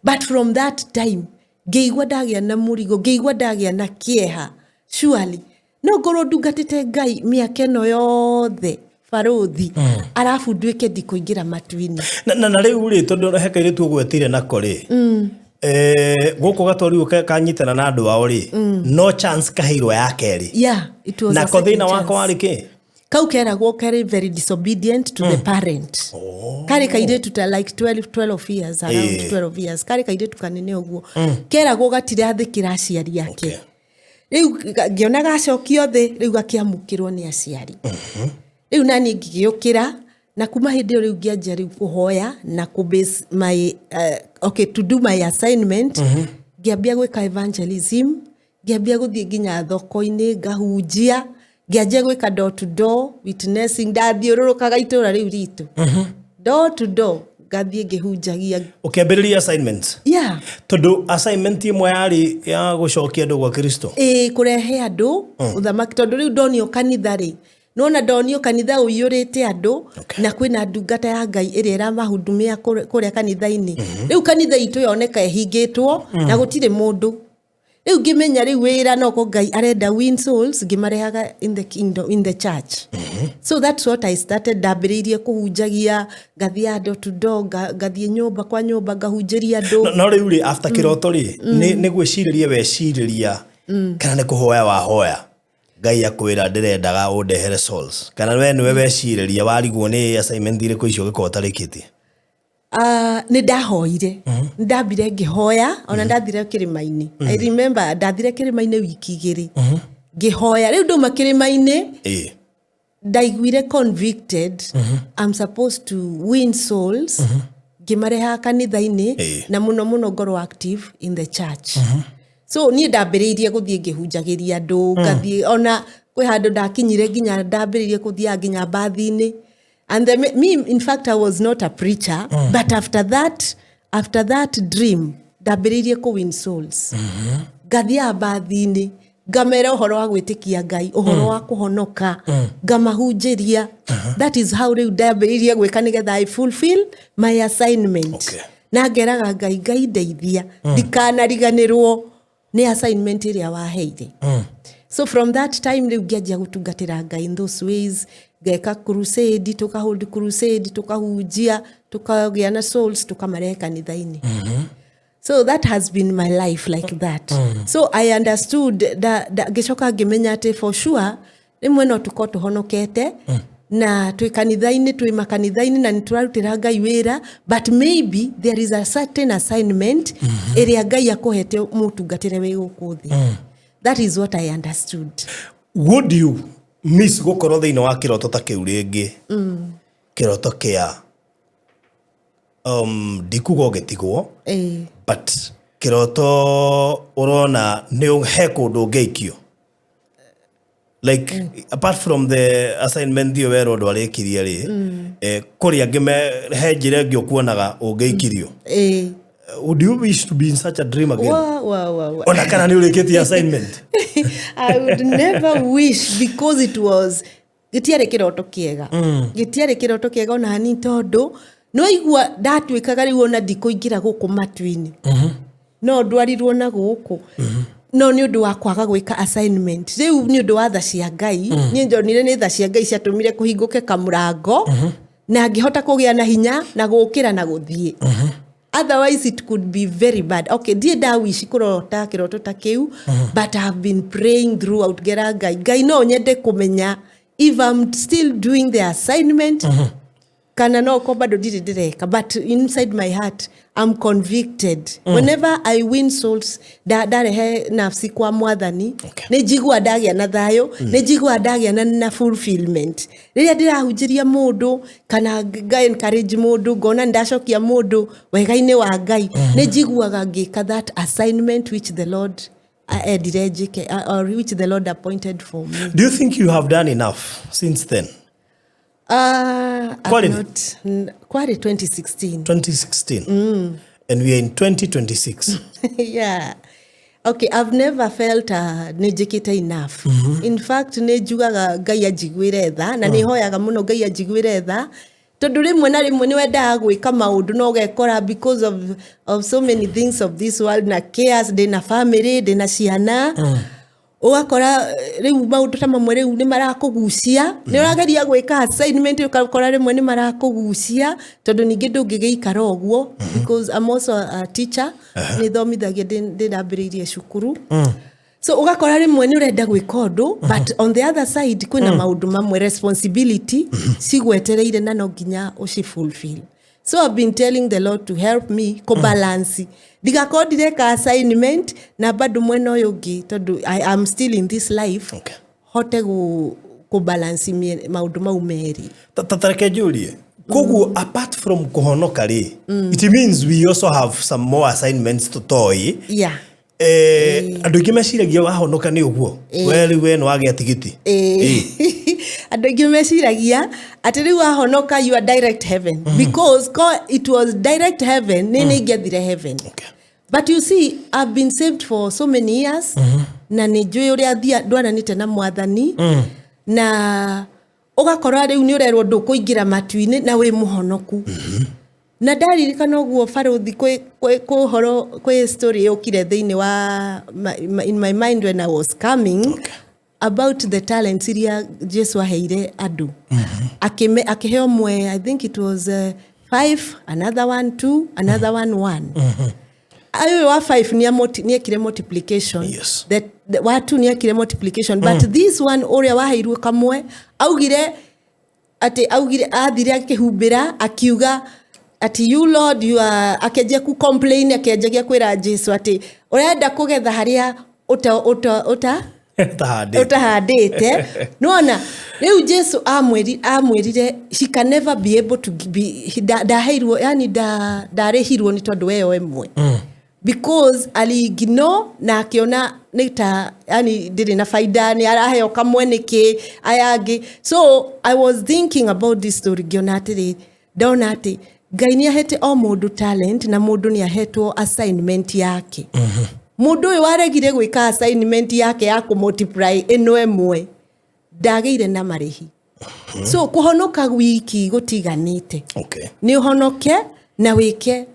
But from that time ngĩigua ndagĩa na mũrigo, ngĩigua ndagĩa na kĩeha. Surely no ngorwo ndungatĩte Ngai mĩaka ĩno yothe, barũthi, arabu nduĩke ndikũingĩra matu-inĩ? Na rĩu rĩ, tondũ he kairĩtu ũgwetire nako rĩ, gũkũ gatwarirwo kanyitana na andũ ao rĩ, no chance kaheirwo ya kerĩ. Yeah, it was a Nako second thĩna wako chance. warĩ kĩ? Kau keragwo karĩ very disobedient to the parent. Karĩ kairĩtu ta like 12 years, around 12 years, karĩ kairĩtu kanene ũguo. Keragwo gatirathĩkĩra aciari ake. Rĩu ngĩona gacokio thĩ, rĩu gakĩamũkĩrwo nĩ aciari. Rĩu nani ngĩgĩũkĩra, na kuma hĩndĩ ĩyo rĩu ngĩanjia rĩu kũhoya na kũ base my okay, to do my assignment. Ngĩambia gwĩka evangelism, ngĩambia gũthiĩ nginya thoko-inĩ ngahunjia, ngĩanjia gwĩka door to door witnessing. Ndathiũrũrũkaga itũra rĩu ritũ, door to door, ngathiĩ ngĩhunjagia. Ũkĩambĩrĩria assignments? Yeah. Tondũ assignment ĩmwe yarĩ ya gũcokia andũ gwa Kristo. Ĩ, kũrehe andũ ũthamaki, tondũ rĩu ndonio kanitha rĩ, nona ndonio kanitha ũiyũrĩte andũ na kwĩna ndungata ya Ngai ĩrĩa ĩramahudumia kũrĩa kanitha-inĩ. Rĩu kanitha itũ yoneka ĩhingĩtwo na gũtirĩ mũndũ. Rĩu ngĩmenya rĩu wĩra noko Ngai arenda win souls, ngĩmarehaga in the kingdom, in the church. So that's what I started. Ndambĩrĩirie kũhunjagia, ngathiaga door to door, ngathiĩ nyũmba kwa nyũmba, ngahunjĩria andũ. No rĩu rĩ, after kĩroto rĩ, nĩ gwĩcirĩria wecirĩria kana nĩ kũhoya wahoya Ngai akwĩra, "Ndĩrendaga ũndehere souls," kana we nĩwe wecirĩria warigwo nĩ assignment irĩkũ icio ũngĩkorwo ũtarĩkĩtie? Nĩ ndahoire, nĩ ndambire ngĩhoya, ona ndathire kĩrĩma-inĩ. I remember ndathire kĩrĩma-inĩ wiki 2 ngĩhoya. Rĩu ndauma kĩrĩma-inĩ, ndaiguire convicted, I'm supposed to win souls, ngĩmarehaga kanitha-inĩ na mũno mũno ngorwo active in the church. So niĩ ndambĩrĩirie gũthiĩ ngĩhunjagĩria andũ, ngathiĩ ona kwĩ handũ ndakinyire nginya ndambĩrĩirie kũthiaga nginya mbathi-inĩ. And me, in fact, I was not a preacher, but after that dream, ndambĩrĩirie kũ win souls, ngathiaga mbathi-inĩ, ngamera ũhoro wa gwĩtĩkia Ngai, ũhoro wa kũhonoka, ngamahunjĩria. That is how rĩu ndambĩrĩirie gwĩka nĩgetha I fulfill my assignment. Na ngeraga Ngai, "Ngai, ndeithia ndikanariganĩrwo nĩ assignment ĩrĩa waheire." So from that time rĩu ngĩanjia gũtungatĩra Ngai in those ways, ngeka crusade, tũkahold crusade, tũkahunjia, tũkagĩa na souls, tũkamarehe kanitha-inĩ. So that has been my life like that. So I understood da, ngĩcoka ngĩmenya atĩ for sure rĩmwe no tũkorwo tũhonokete na twĩ kanitha-inĩ, twĩ makanitha-inĩ na nĩ tũrarutĩra Ngai wĩra, but maybe there is a certain assignment ĩrĩa Ngai akũhete mũtungatĩre wĩ gũkũ thĩ. That is what I understood. Would you miss gũkorwo thĩinĩ wa kĩroto ta kĩu rĩngĩ, kĩroto kĩa ndikuga ũgĩtigwo, but kĩroto ũrona nĩ he kũndũ ũngĩikio, like apart from the assignment ĩyo werwo ndwarĩkirie rĩ, kũrĩ angĩ he njĩra ĩngĩ ũkuonaga ũngĩikirio? Would you wish to be in such a dream again? Wa, wa, wa, wa. Ona kana nĩ ũrĩkĩtie assignment? I would never wish, because it was Gĩtiarĩ kĩroto kĩega, gĩtiarĩ kĩroto kĩega ona hanini, tondũ nĩwaigua ndatuĩkaga rĩu ona ndikũingĩra gũkũ matu-inĩ, no ndwarirwo na gũkũ no nĩ ũndũ wa kwaga gwĩka assignment. Rĩu nĩ ũndũ wa tha cia Ngai, niĩ njonire nĩ tha cia Ngai ciatũmire kũhingũke kamũrango na ngĩhota kũgĩa na hinya na gũkĩra na gũthiĩ. Otherwise it could be very bad. Okay, ndiĩ ndawici kũrota kĩroto ta kĩu, but I have been praying throughout, ngera Ngai, Ngai, no nyende kũmenya if I'm still doing the assignment kana no ko bado ndirĩ ndĩreka. But inside my heart I'm convicted. Whenever I win souls, ndarehe nafsi kwa Mwathani, nĩ njiguaga ndagĩa na thayũ, nĩ njiguaga ndagĩa na fulfillment rĩrĩa ndĩrahunjĩria mũndũ kana nga encourage mũndũ, ngona nĩ ndacokia mũndũ wega-inĩ wa Ngai. Nĩ njiguaga ngĩka that assignment which the Lord endire njĩke, or which the Lord appointed for me. Do you think you have done enough since then? I've Kwarĩ? not, kwarĩ 2016. 2016, and we are in 2026. Yeah, okay, I've never felt nĩ njĩkĩte enough. In fact, nĩ njugaga Ngai anjiguĩre tha, na nĩ hoyaga mũno Ngai anjiguĩre tha, tondũ rĩmwe na rĩmwe nĩ wendaga gwĩka maũndũ no ũgekora because of so many things of this world na cares, ndĩna family, ndĩna ciana, ũgakora rĩu maũndũ ta mamwe rĩu nĩ marakũgucia. Nĩ ũrageria gwĩka assignment, ũgakora rĩmwe nĩ marakũgucia, tondũ ningĩ ndũngĩgĩikara ũguo, because I'm also a teacher, nĩ thomithagia, ndĩrambĩrĩirie cukuru. So ũgakora rĩmwe nĩ ũrenda gwĩka ũndũ, but on the other side kwĩna maũndũ mamwe, responsibility cigwetereire na no nginya ũcifulfill. So I've been telling the Lord to help me kũbalance, ndigakorwo ndireka assignment na bado mwena ũyũ ũngĩ, tondũ I am still in this life, hote kũbalance maũndũ mau merĩ. Ta reke njũrie, koguo apart from kũhonoka rĩ, it means we also have some more assignments tũtoĩ? Yeah. Andũ aingĩ meciragia wahonoka nĩ ũguo, we rĩu we nĩ wagĩa tigiti. Andũ aingĩ meciragia atĩ rĩu wahonoka you are direct heaven, because ko it was direct heaven, nĩ ingĩathire heaven. But you see, I've been saved for so many years, na nĩ njũĩ ũrĩa ndwaranĩte na Mwathani, na ũgakora rĩu nĩ ũrerwo ndũkũingĩra matu-inĩ na wĩ mũhonoku. Na ndaririkana ũguo, barũthi, kwĩ ũhoro, kwĩ story yũkire thĩinĩ wa in my mind when I was coming, about the talents iria Jesu aheire andũ. Akĩhe ũmwe, I think it was five, another one two, another one one. Ũyũ wa five nĩ ekire multiplication. The wa two nĩ ekire multiplication, but this one ũrĩa waheirwo kamwe augire atĩ augire athire akĩhumbĩra, akiuga atĩ, "You Lord, you are," akĩanjia ku complain, akĩanjagia kwĩra Jesu atĩ ũrenda kũgetha harĩa ũta ũta ũta Ũtahandĩte. Ũtahandĩte. Nona rĩu Jesu amwĩrire she can never be able to be ndaheirwo, yani ndarĩhirwo nĩ tondũ weyo ĩmwe, because aliignore na akĩona nĩ ta yani ndĩrĩ na baida, nĩ araheo kamwe nĩkĩ aya angĩ. So I was thinking about this story, ngĩona atĩrĩ, ndona atĩ Ngai nĩ ahete o mũndũ talent na mũndũ nĩ ahetwo assignment yake. Mũndũ ũyũ waregire gwĩka assignment yake ya kũmultiply ĩno ĩmwe ndagĩire na marĩhi. So kũhonoka gwiki gũtiganĩte. Nĩ ũhonoke na wĩke,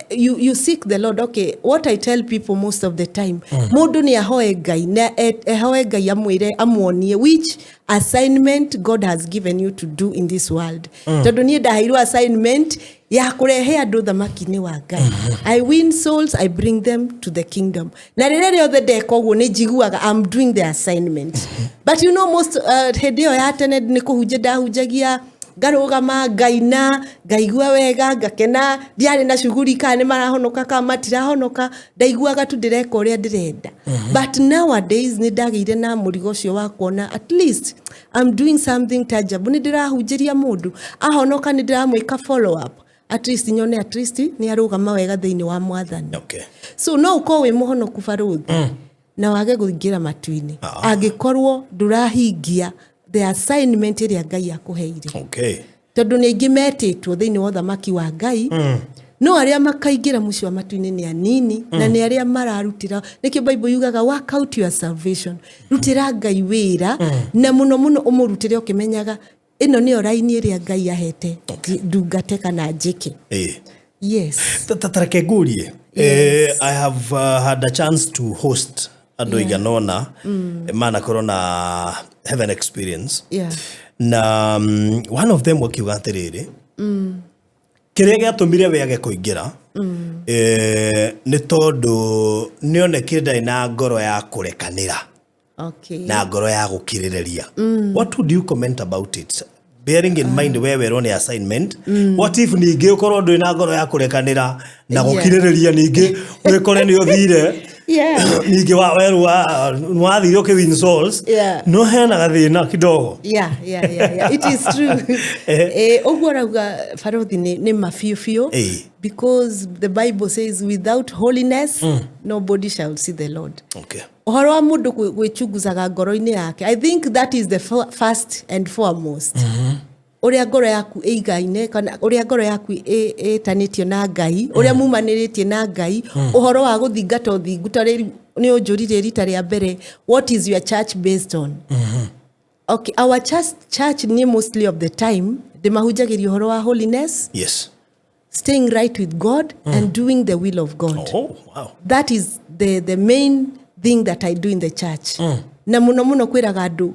you seek the Lord. Okay, what I tell people most of the time, mũndũ nĩ ahoe Ngai na ahoe Ngai amwĩre, amuonie which assignment God has given you to do in this world, tondũ niĩ ndaheirwo assignment ya kũrehe andũ thamaki-inĩ wa Ngai. I win souls, I bring them to the kingdom, na rĩrĩa rĩothe ndeka ũguo nĩ njiguaga I'm doing the assignment. But you know, most hĩndĩ ĩyo ya tene nĩ kũhunjia ndahunjagia, ngarũgama, ngaina, ngaigua wega, ngakena. Ndiarĩ na shughuli kana nĩ marahonoka kana matirahonoka, ndaiguaga tu ndĩreka ũrĩa ndĩrenda. But nowadays nĩ ndagĩire na mũrigo ũcio wa kuona at least I'm doing something tangible. Nĩ ndĩrahunjĩria mũndũ ahonoka, nĩ ndĩramwĩka follow up, at least nyone at least nĩ arũgama wega thĩinĩ wa Mwathani. So no ũkorwo wĩ mũhonoku, barũthi, na wage kũingĩra matu-inĩ angĩkorwo ndũrahingia the assignment ĩrĩa Ngai akũheire, tondũ nĩ aingĩ metĩtwo thĩinĩ wa ũthamaki wa Ngai. No arĩa makaingĩra mũciĩ wa matu-inĩ nĩ anini, na nĩ arĩa mararutĩra. Nĩkĩo Bible yugaga, "Work out your salvation." Rutĩra Ngai wĩra, na mũno mũno ũmũrutĩre ũkĩmenyaga ĩno nĩyo raini ĩrĩa Ngai ahete ndungate kana njĩke. Yes. Tareke ngũrie. I have had a chance to host andũ aigana ũna manakorwo na heaven experience, na one of them akiuga atĩrĩrĩ, kĩrĩa gĩatũmire we age kũingĩra nĩ tondũ nĩonekire ndarĩ na ngoro ya kũrekanĩra na ngoro ya gũkirĩrĩria. What would you comment about it, bearing in mind we werwo nĩ assignment? What if ningĩ ũkorwo ndũrĩ na ngoro ya kũrekanĩra na gũkirĩrĩria, ningĩ wĩkore nĩ ũthire, ningĩ wa werwo wathire ũkĩ win souls, no hena gathĩna kidogo? Yeah. It is true. Ũguo rauga barothi nĩ ma biũ biũ, because the Bible says, "Without holiness nobody shall see the Lord." Ũhoro wa mũndũ gwĩchunguzaga ngoro-inĩ yake, I think that is the first and foremost. Ũrĩa ngoro yaku ĩigaine kana ũrĩa ngoro yaku ĩtanĩtio na Ngai, ũrĩa mumanĩrĩtie na Ngai, ũhoro wa gũthingata ũthingu. Ta rĩu nĩ ũnjũririe rita rĩa mbere, what is your church based on? Okay, our church ni mostly of the time ndĩmahunjagĩria ũhoro wa holiness, staying right with God and doing the will of God. That is the main thing that I do in the church. Na mũno mũno kwĩraga andũ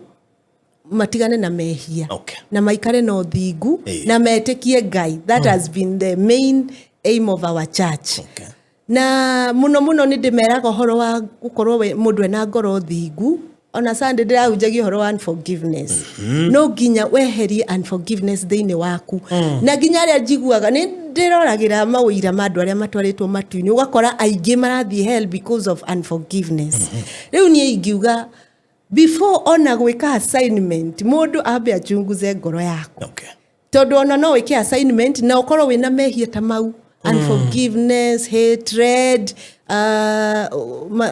matigane na mehia na maikare na ũthingu na metĩkie Ngai. That has been the main aim of our church. Na mũno mũno nĩ ndĩmeraga ũhoro wa gũkorwo mũndũ ena ngoro thingu. Ona Sunday ndĩrahunjagia ũhoro wa unforgiveness. No nginya weherie unforgiveness thĩinĩ waku. Na nginya arĩa njiguaga nĩ ndĩroragĩra mawĩira ma andũ arĩa matwarĩtwo matu-inĩ, ũgakora aingĩ marathiĩ hell because of unforgiveness. Rĩu niĩ ingiuga, before ona gwĩka assignment, mũndũ ambe achunguze ngoro yaku, tondũ ona no wĩke assignment na ũkorwo wĩna mehia ta mau, unforgiveness, hatred,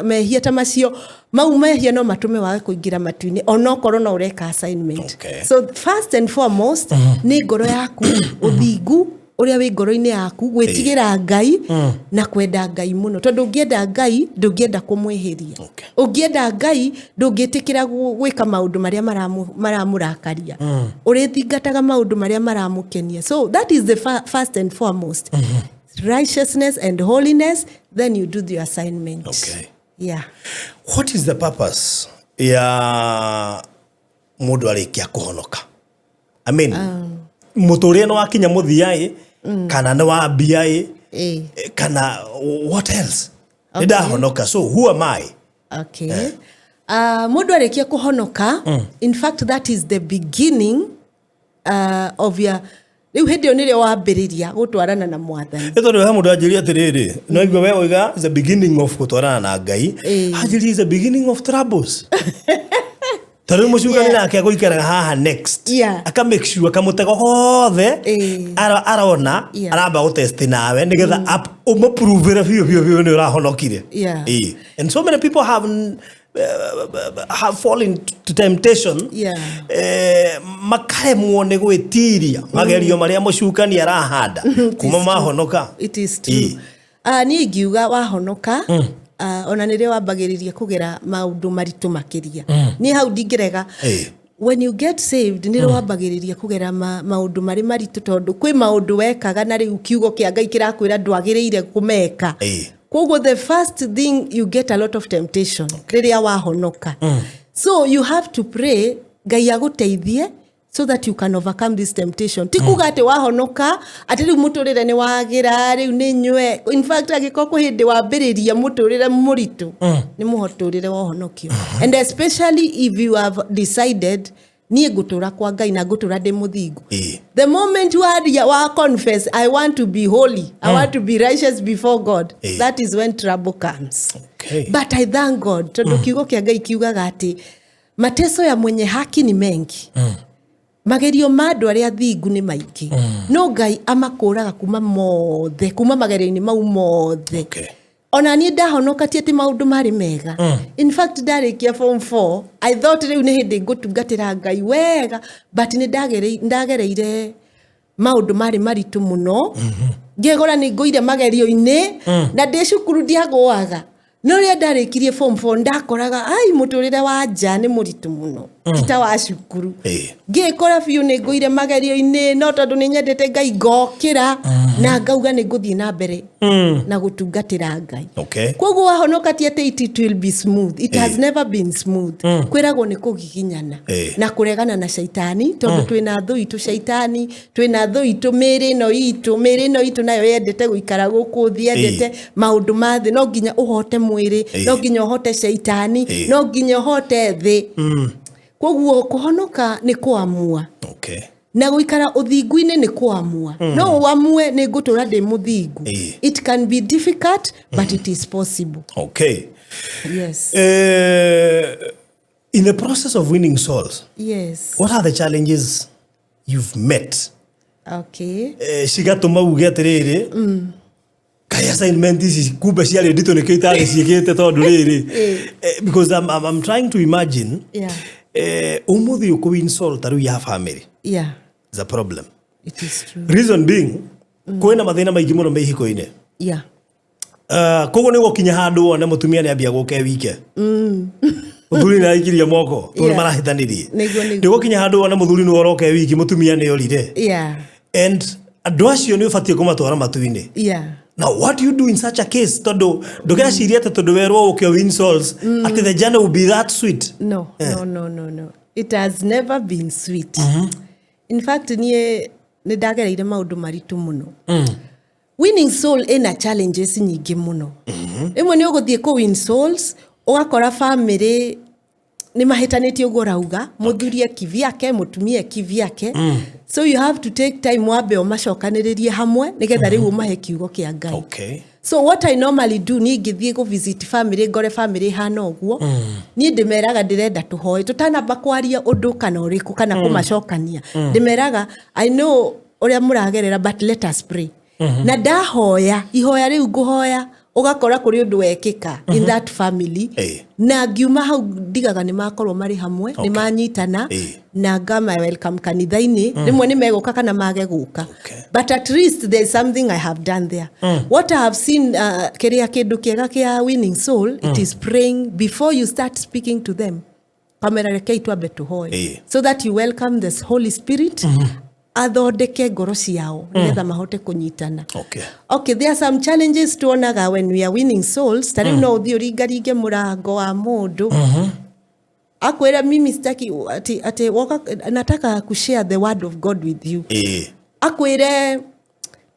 mehia ta macio. Mau mehia no matũme wage kũingĩra matu-inĩ onokorwo no ũreka assignment. So first and foremost nĩ ngoro yaku, ũthingu ũrĩa wĩ ngoro-inĩ yaku, gwĩtigĩra Ngai na kwenda Ngai mũno, tondũ ũngĩenda Ngai ndũngĩenda kũmwĩhĩria. Ũngĩenda Ngai ndũngĩtĩkĩra gwĩka maũndũ marĩa maramũrakaria, ũrĩthingataga maũndũ marĩa maramũkenia. So that is the first and foremost, righteousness and holiness, then you do the assignment. Yeah. What is the purpose ya mũndũ arĩkia kũhonoka? I mean, mũtũrĩre nĩ wakinya mũthia ĩ, kana nĩ wambia ĩ, kana what else? Nĩ ndahonoka, so who am I? Okay. Mũndũ arĩkia kũhonoka, in fact that is the beginning of your, rĩu hĩndĩ ĩyo nĩrĩo wambĩrĩria gũtwarana na Mwathani. Nĩ tondũ he mũndũ anjĩria atĩrĩrĩ, no igua we oiga is the beginning of gũtwarana na Ngai, anjĩria is the beginning of troubles, tondũ mũcukani nake agũikaraga haha next, aka make sure kamũtego gothe arona aramba gũtest nawe nĩgetha ũmũpruvĩre biũ biũ biũ nĩ ũrahonokire. And so many people have fallen to temptation, makaremwo nĩ gwĩtiria magerio marĩa mũcukani arahanda kuma mahonoka. It is true. Niĩ ingiuga wahonoka, ona nĩrĩo wambagĩrĩria kũgera maũndũ maritũ makĩria. Niĩ hau ndingĩrega. When you get saved, nĩrĩo wambagĩrĩria kũgera maũndũ marĩ maritũ, tondũ kwĩ maũndũ wekaga na rĩu kiugo kĩa Ngai kĩrakwĩra ndwagĩrĩire kũmeka. Koguo the first thing, you get a lot of temptation rĩrĩa wahonoka. So you have to pray Ngai agũteithie so that you can overcome this temptation. Ti kuga atĩ wahonoka atĩ rĩu mũtũrĩre nĩ wagĩra, rĩu nĩ nyue. In fact, angĩkorwo kwĩ hĩndĩ wambĩrĩria mũtũrĩre mũritũ, nĩ mũtũrĩre wa ũhonokio, and especially if you have decided, niĩ ngũtũra kwa Ngai na ngũtũra ndĩ mũthingu. The moment waria wa confess, "I want to be holy, I want to be righteous before God," that is when trouble comes. But I thank God, tondũ kiugo kĩa Ngai kiugaga atĩ mateso ya mwenye haki ni mengi. Magerio ma andũ arĩa athingu nĩ maingĩ, no Ngai amakũraga kuma mothe, kuma magerio-inĩ mau mothe. Ona niĩ ndahonoka ti atĩ maũndũ marĩ mega. In fact, ndarĩkia form 4, I thought rĩu nĩ hĩndĩ ngũtungatĩra Ngai wega, but nĩ ndagereire maũndũ marĩ maritũ mũno. Ngegora nĩ ngũire magerio-inĩ na ndĩ cukuru ndiagũaga, no rĩrĩa ndarĩkirie form 4 ndakoraga ai mũtũrĩre wa nja nĩ mũritũ mũno, ti ta wa cukuru. Ngĩkora biũ nĩ ngũire magerio-inĩ, no tondũ nĩ nyendete Ngai ngokĩra na ngauga nĩ ngũthiĩ na mbere na gũtungatĩra Ngai. Koguo wahonoka ti atĩ it will be smooth. It has never been smooth. Kwĩragwo nĩ kũgiginyana na kũregana na caitani, tondũ twĩna thũ itũ caitani, twĩna thũ itũ mĩĩrĩ ĩno itũ. Mĩĩrĩ ĩno itũ nayo yendete gũikara gũkũ thĩ, yendete maũndũ ma thĩ. No nginya ũhote mwĩrĩ, no nginya ũhote caitani, no nginya ũhote thĩ. Koguo kũhonoka nĩ kũamua na gũikara ũthingu-inĩ nĩ kũamua. No ũamue nĩ ngũtũra ndĩ mũthingu. It can be difficult, but it is possible. Yes. In the process of winning souls, what are the challenges you've met cigatũma uge atĩrĩrĩ, kaĩ assignment ici kumbe ciarĩ nditũ, nĩkĩo itarĩ ciĩkĩte, tondũ rĩrĩ, because I'm trying to imagine ũmũthĩ ũkũ win soul ta rĩu ya family is a problem. It is true. Reason being, kwĩna mathĩna maingĩ mũno me ihiko-inĩ. Koguo nĩ gũkinya handũ wone mũtumia nĩ ambia gũka e wike, mũthuri nĩ aikirie moko tondũ marahĩtanirie. Nĩguo. Nĩ gũkinya handũ wone mũthuri nĩ ũroka e wiki, mũtumia nĩ orire, and andũ acio nĩ ũbatiĩ kũmatwara matu-inĩ. Now what do you do in such a case, tondũ ndũgecirie atĩ tondũ werwo ũke win souls atĩ the journey will be that sweet? No, no, no, no, no, it has never been sweet. In fact, niĩ nĩ ndagereire maũndũ maritũ mũno. Winning soul ĩna challenges nyingĩ mũno. Rĩmwe nĩ ũgũthiĩ kũ win souls, ũgakora family nĩ mahĩtanĩtie ũguo ũrauga, mũthuri e kivyake, mũtumia e kivyake. So you have to take time wambe ũmacokanĩrĩrie hamwe nĩgetha rĩu ũmahe kiugo kĩa Ngai. So what I normally do, niĩ ingĩthiĩ kũ visit family ngore family ĩhana ũguo, niĩ ndĩmeraga ndĩrenda tũhoe tũtanamba kwaria ũndũ kana ũrĩkũ kana kũmacokania. Ndĩmeraga, "I know ũrĩa mũragerera, but let us pray." Na ndahoya ihoya rĩu ngũhoya, ũgakora kũrĩ ũndũ wekĩka in that family. Na ngiuma hau ndigaga nĩ makorwo marĩ hamwe, nĩ manyitana, na ngama welcome kanitha-inĩ. Rĩmwe nĩ megũka kana mage gũka, but at least there is something I have done there. What I have seen, kĩrĩa kĩndũ kĩega kĩa winning soul, it is praying before you start speaking to them. Kamera, rekei twambe tũhoe, so that you welcome the Holy Spirit athondeke ngoro ciao nĩgetha mahote kũnyitana. Okay, there are some challenges tuonaga when we are winning souls. Ta rĩu no ũthiĩ ũringaringe mũrango wa mũndũ, akwĩra, "Mimi sitaki," ati woka, "Nataka kushare the word of God with you." Akwĩre,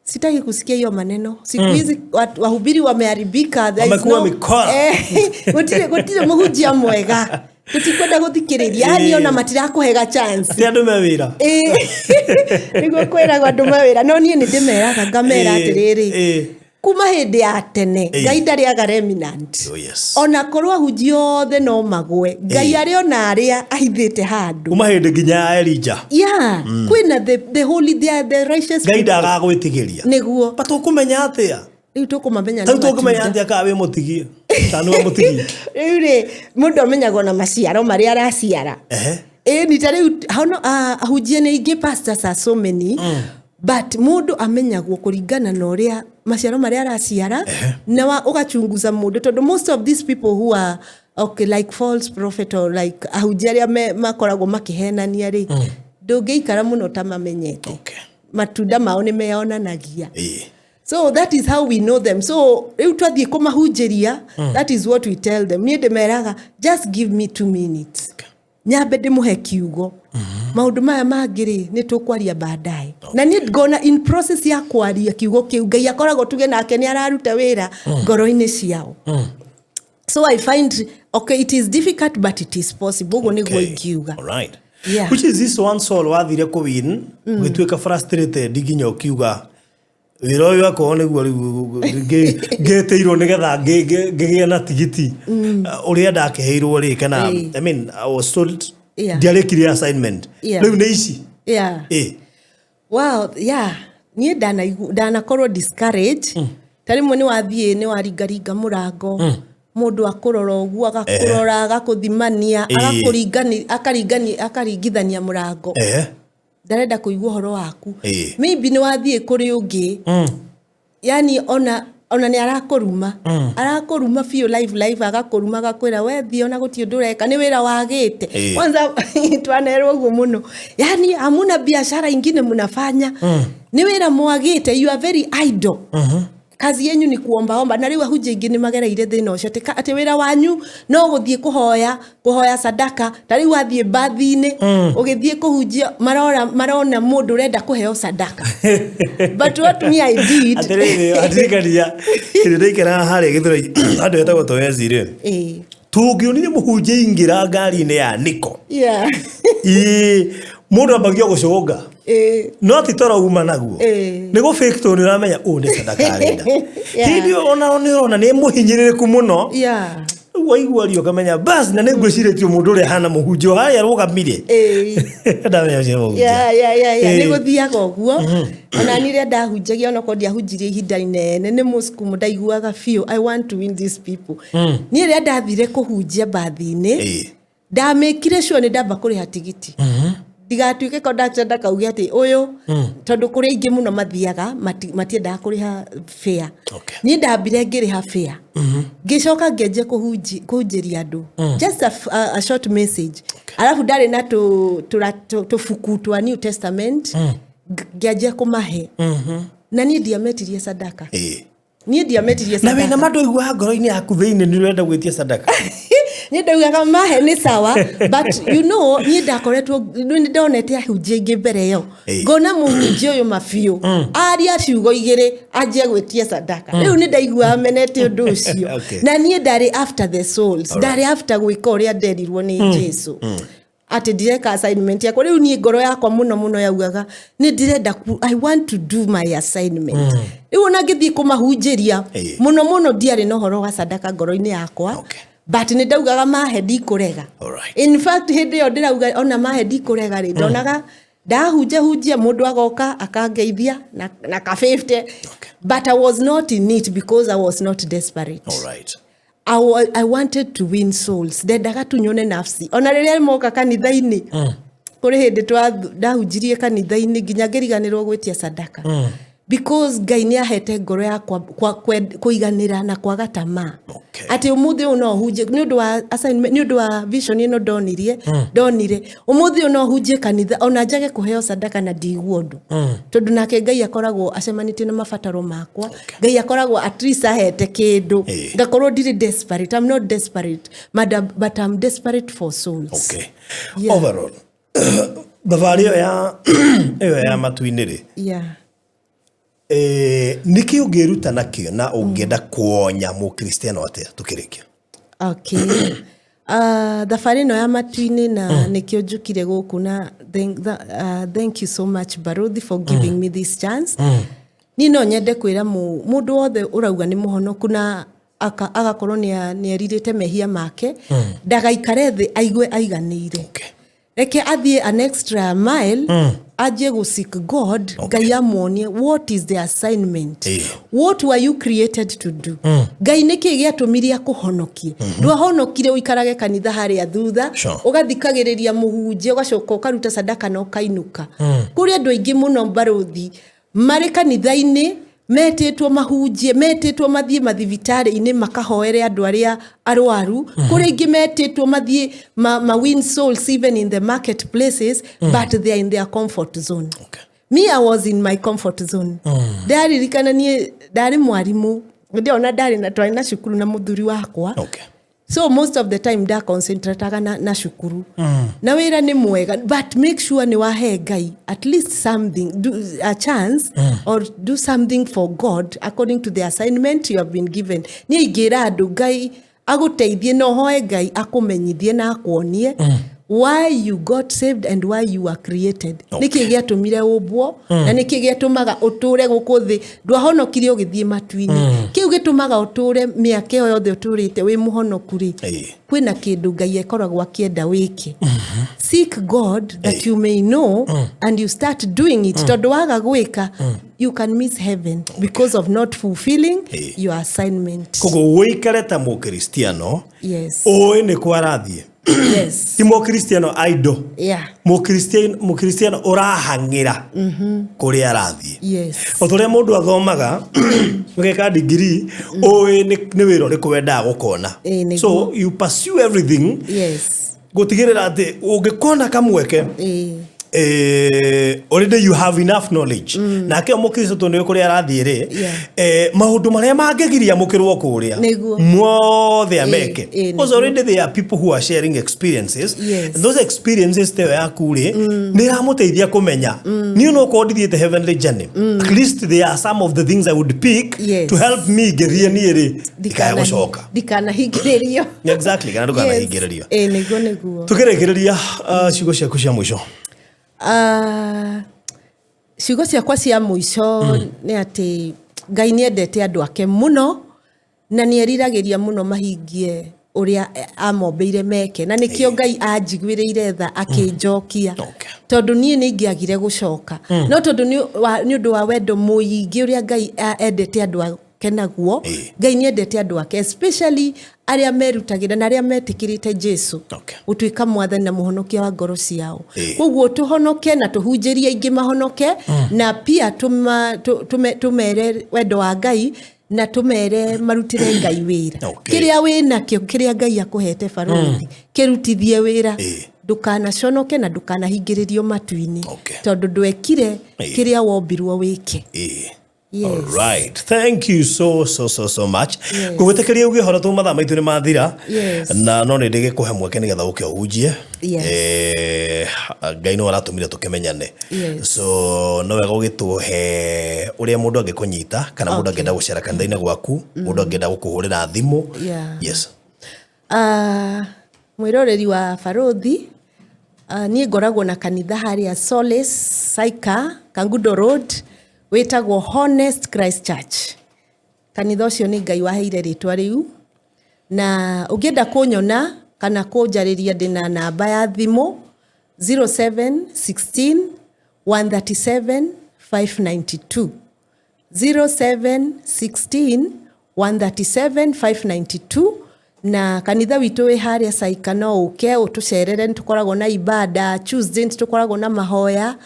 "Sitaki kusikia hiyo maneno. Siku hizi wahubiri wameharibika. There is Wamekuwa mikora." Gũtirĩ mũhunjia mwega, tũtikwenda gũthikĩrĩria." Yani ona matirakũhega chance. Ti andũ me wĩra. Ĩĩ. Nĩguo kwĩragwo andũ mawĩra, no niĩ nĩ ndĩmeraga ngamera atĩrĩrĩ, kuma hĩndĩ ya tene Ngai ndarĩaga remnant. Oh, yes. Ona korwo ahunjia othe no magwe, Ngai arĩ ona arĩa ahithĩte handũ. Kuma hĩndĩ nginya ya Elija. Yeah, kwĩna the holy, the righteous Ngai people. ndagagwĩtigĩria. Nĩguo. But ũkũmenya atĩa? Rĩu tũkũmamenya Tarĩu nĩ tũkũmenya matunda. atĩa kana wĩ mũtigie kana nĩwe mũtigie? Rĩu rĩ, mũndũ amenyagwo na maciaro marĩa araciara. Ĩĩ, ni ta rĩu hono ahunjia nĩ aingĩ, pastors are so many, but mũndũ amenyagwo kũringana na ũrĩa maciaro marĩa araciara, na ũgachunguza mũndũ, tondũ most of these people who are, okay, like false prophet or like ahunjia arĩa makoragwo makĩhenania rĩ, ndũngĩikara mũno ta mamenyete. Matunda mao nĩ meyonanagia. So that is how we know them. So rĩu twathiĩ kũmahunjĩria, that is what we tell them. Niĩ ndĩmeraga, "Just give me 2 minutes nyambe ndĩmũhe kiugo. Maũndũ maya mangĩ rĩ, nĩ tũkwaria baadaye." Na niĩ ngona in process ya kwaria kiugo kĩu, Ngai akoragwo tuge nake nĩ araruta wĩra ngoro-inĩ ciao. So I find, okay, it is difficult, but it is possible. Ũguo nĩguo ingiuga. Alright. Yeah. Which is this one soul wathire kũwin ũgĩtuĩka frustrated nginya ũkiuga wĩra ũyũ akorwo nĩguo rĩu ngĩtĩirwo nĩgetha ngĩgĩe na tigiti ũrĩa ndakĩheirwo rĩ, kana I mean, I was told ndiarĩkirie assignment. Rĩu nĩ ici. Wow, yeah. Niĩ ndanakorwo discourage. Ta rĩmwe nĩ wathiĩ, nĩ waringaringa mũrango, mũndũ akũrora ũguo, agakũrora, agakũthimania, akaringithania mũrango, ndarenda kũigua ũhoro waku. Maybe nĩ wathiĩ kũrĩ ũngĩ. Yani ona nĩ arakũruma, arakũruma biũ live live, agakũruma, agakwĩra, "We thiĩ, ona gũtirĩ ũndũ ũreka, nĩ wĩra wagĩte." Kwanza twanerwo ũguo mũno, yani, "Hamuna biashara ingine mnafanya? Nĩ wĩra mwagĩte? You are very idle. Kazi yenyu ni kuombaomba." Na rĩu ahunjia aingĩ nĩ magereire thĩna ũcio, atĩ wĩra wanyu no gũthiĩ kũhoya kũhoya sadaka. Ta rĩu wathiĩ mbathi-inĩ ũgĩthiĩ kũhunjia, marora marona mũndũ ũrenda kũheo sadaka. But what me I did, Atĩrĩrĩ, atirikania hĩndĩ ndaikaraga harĩa Gĩthũrai, handũ hetagwo Toezi rĩ, tũngĩonire mũhunjia ingĩra ngari-inĩ ya niko, ĩĩ, mũndũ ambagia gũcũnga, no ti toro uma naguo, nĩ gũ fake, tondũ nĩ ũramenya ũyũ nĩ sadaka arenda. Hĩndĩ ĩyo ona nĩ ũrona nĩ mũhinyĩrĩrĩku mũno. Rĩu waigua rio ũkamenya bas, na nĩ ngwĩcirĩtie mũndũ ũrĩa hana mũhunjia o harĩa arũgamire, ndamenya ũcio nĩ mũhunjia. Yeah. Nĩ gũthiaga ũguo. Ona niĩ rĩrĩa ndahunjagia, onakorwo ndiahunjirie ihinda inene, nĩ mũcukumo ndaiguaga biũ, I want to win these people. Niĩ rĩrĩa ndathire kũhunjia mbathi-inĩ, ndamĩkire sure nĩ ndamba kũrĩha tigiti, ndigatuĩke conductor ndakauge atĩ ũyũ, tondũ kũrĩ aingĩ mũno mathiaga matiendaga kũrĩha fare. Niĩ ndambire ngĩrĩha fare, ngĩcoka ngĩanjia kũhunjĩria andũ just a short message. Alafu ndarĩ na tũbuku twa New Testament, ngĩanjia kũmahe, na niĩ ndiametirie sadaka. Niĩ ndiametirie Na wĩna sadaka. ma ndũiguaga ngoro-inĩ yaku thĩinĩ nĩ ũrenda gwĩtia sadaka? Niĩ ndaugaga mahe nĩ sawa, but you know, niĩ ndakoretwo nĩ ndonete ahunjia aingĩ mbere ĩyo, ngona mũhunjia ũyũ mabiũ aria ciugo igĩrĩ anjie gwĩtia sadaka. Rĩu nĩ ndaiguaga menete ũndũ ũcio. Na niĩ ndarĩ after the souls, ndarĩ after gwĩka ũrĩa nderirwo nĩ Jesu, atĩ ndireka assignment yakwa. Rĩu niĩ ngoro yakwa mũno mũno yaugaga nĩ ndĩrenda I want to do my assignment. Rĩu ona ngĩthiĩ kũmahunjĩria, mũno mũno ndiarĩ na ũhoro wa sadaka ngoro-inĩ yakwa, but nĩ ndaugaga mahe ndikũrega. In fact, hĩndĩ ĩyo ndĩrauga ona mahe ndikũrega rĩ, ndonaga ndahunjia hunjia, mũndũ agoka akangeithia na ka 50, but I was not in it because I was not desperate. I wanted to win souls. Ndendaga tu nyone nafsi ona rĩrĩa moka kanitha-inĩ. Kũrĩ hĩndĩ ndahunjirie kanitha-inĩ nginya ngĩriganĩrwo gwĩtia sadaka, because Ngai nĩ ahete ngoro yakwa kũiganĩra na kwaga tamaa, atĩ ũmũthĩ ũyũ no hunjie nĩ ũndũ wa assignment, nĩ ũndũ wa vision ĩno ndonirie ndonire. Ũmũthĩ ũyũ no hunjie kanitha ona njage kũheo sadaka na ndigua ũndũ, tondũ nake Ngai akoragwo acemanĩtie na mabataro makwa. Ngai akoragwo at least ahete kĩndũ, ngakorwo ndirĩ desperate. I'm not desperate, but I'm desperate for souls. Yeah. Overall, thabarĩ ĩyo ya matu-inĩ rĩ, nĩkĩ ũngĩruta nakĩo na ũngĩenda kuonya mũkristiano atĩa tũkĩrĩkia? Okay. Thabarĩ ĩno ya matu-inĩ, na nĩkĩo njũkire gũkũ, na thank you so much, Baruthi, for giving me this chance. Niĩ no nyende kwĩra mũndũ wothe ũrauga nĩ mũhonoku na agakorwo nĩ erirĩte mehia make, ndagaikare thĩ aigue aiganĩire. Reke athiĩ an extra mile, anjie gũ seek God. Ngai amuonie what is the assignment, what were you created to do. Ngai nĩ kĩ gĩatũmire akũhonokie? Ndwahonokire ũikarage kanitha harĩa thutha, ũgathikagĩrĩria mũhunjia, ũgacoka ũkaruta sadaka na ũkainũka. Kũrĩ andũ aingĩ mũno, Barũthi, marĩ kanitha-inĩ metĩtwo mahunjie, metĩtwo mathiĩ mathibitarĩ-inĩ makahoere andũ arĩa arwaru. Kũrĩ ingĩ metĩtwo mathiĩ ma win souls even in the market places, but they are in their comfort zone. Me, I was in my comfort zone. Ndaririkana niĩ ndarĩ mwarimũ, ndĩona ndarĩ na twarĩ na cukuru na mũthuri wakwa. So most of the time ndaconcentrataga na cukuru, na wĩra nĩ mwega, but make sure nĩ wahe Ngai at least something, do a chance or do something for God according to the assignment you have been given. Niĩ ingĩra andũ, Ngai agũteithie na ũhoe Ngai akũmenyithie na akuonie why you got saved and why you were created. Nĩkĩ gĩatũmire ũmbwo na nĩkĩ gĩatũmaga ũtũre gũkũ thĩ? Ndwahonokire ũgĩthiĩ matu-inĩ. Kĩu gĩtũmaga ũtũre mĩaka ĩyo yothe ũtũrĩte wĩ mũhonoku rĩ, kwĩna kĩndũ Ngai akoragwo akĩenda wĩke. Seek God that you may know, and you start doing it, tondũ waga gwĩka, you can miss heaven because of not fulfilling your assignment. Koguo wĩikare ta mũkristiano ũĩ nĩ kwa arathiĩ. Ti Mũkristiano idle. Mũkristiano ũrahang'ĩra kũrĩa arathiĩ. O ta ũrĩa mũndũ athomaga ũgeka degree, ũĩ nĩ wĩra ũrĩkũ wendaga gũkona. Ĩĩ, nĩguo. So you pursue everything gũtigĩrĩra atĩ ũngĩkona kamweke, already you have enough knowledge. Nake Mũkristo, tondũ nĩ kũrĩa arathiĩ rĩ, maũndũ marĩa mangĩgiria mũkĩrwo kũrĩa mothe ameke, because already there are people who are sharing experiences. And those experiences, teyo yaku rĩ, nĩ iramũteithia kũmenya, niĩ no korwo ndithiĩte heavenly journey, at least there are some of the things I would pick to help me ngĩthiĩ niĩ rĩ, ndikae gũcoka. Ndikanahingĩrĩrio. Exactly, kana ndũkanahingĩrĩrio. Ĩĩ, nĩguo. Tũkĩrĩkĩrĩria, ciugo ciaku cia mũico. Ah, ciugo ciakwa cia mũico nĩ atĩ Ngai nĩ endete andũ ake mũno na nĩ eriragĩria mũno mahingie ũrĩa amombĩire meke, na nĩkĩo Ngai anjiguĩrĩire tha akĩnjokia, tondũ niĩ nĩ ingĩagire gũcoka, no tondũ nĩ ũndũ wa wendo mũingĩ ũrĩa Ngai endete andũ ake naguo. Ngai nĩ endete andũ ake, especially arĩa merutagĩra na arĩa metĩkĩrĩte Jesu gũtuĩka mwathani na mũhonokia wa ngoro ciao. Koguo tũhonoke na tũhunjĩrie aingĩ mahonoke, na pia tũmere wendo wa Ngai na tũmere marutĩre Ngai wĩra. Kĩrĩa wĩ nakĩo, kĩrĩa Ngai akũhete, barũthi, kĩrutithie wĩra. Ndũkanaconoke na ndũkanahingĩrĩrio matu-inĩ, tondũ ndwekire kĩrĩa wombirwo wĩke. Yes. Alright. Thank you so so so so much. Ngũgwĩtĩkĩria uge ũhoro tu, mathaa maitũ nĩ mathira. Na no nĩ ndĩgĩkũhe mweke nĩgetha ũke ũhunjie. Ngai nĩwe ũratũmire tũkĩmenyane. So no wega ũgĩtũhe ũrĩa mũndũ angĩkũnyita, kana mũndũ angĩenda gũcera kanitha-inĩ gwaku, mũndũ angĩenda gũkũhũrĩra thimũ. Yes. Ah, mwĩroreri wa Barũthi, niĩ ngoragwo na kanitha harĩa Solace Saika, Kangundo Road, wĩtagwo Honest Christ Church. Kanitha ũcio nĩ Ngai waheire rĩtwa rĩu, na ũngĩenda kũnyona kana kũnjarĩria, ndĩna namba ya thimũ 0716 137 592, 0716 137 592. Na kanitha witũ wĩ harĩa Saika, no ũke ũtũcerere. Nĩ tũkoragwo na ibada Tuesday, nĩ tũkoragwo na mahoya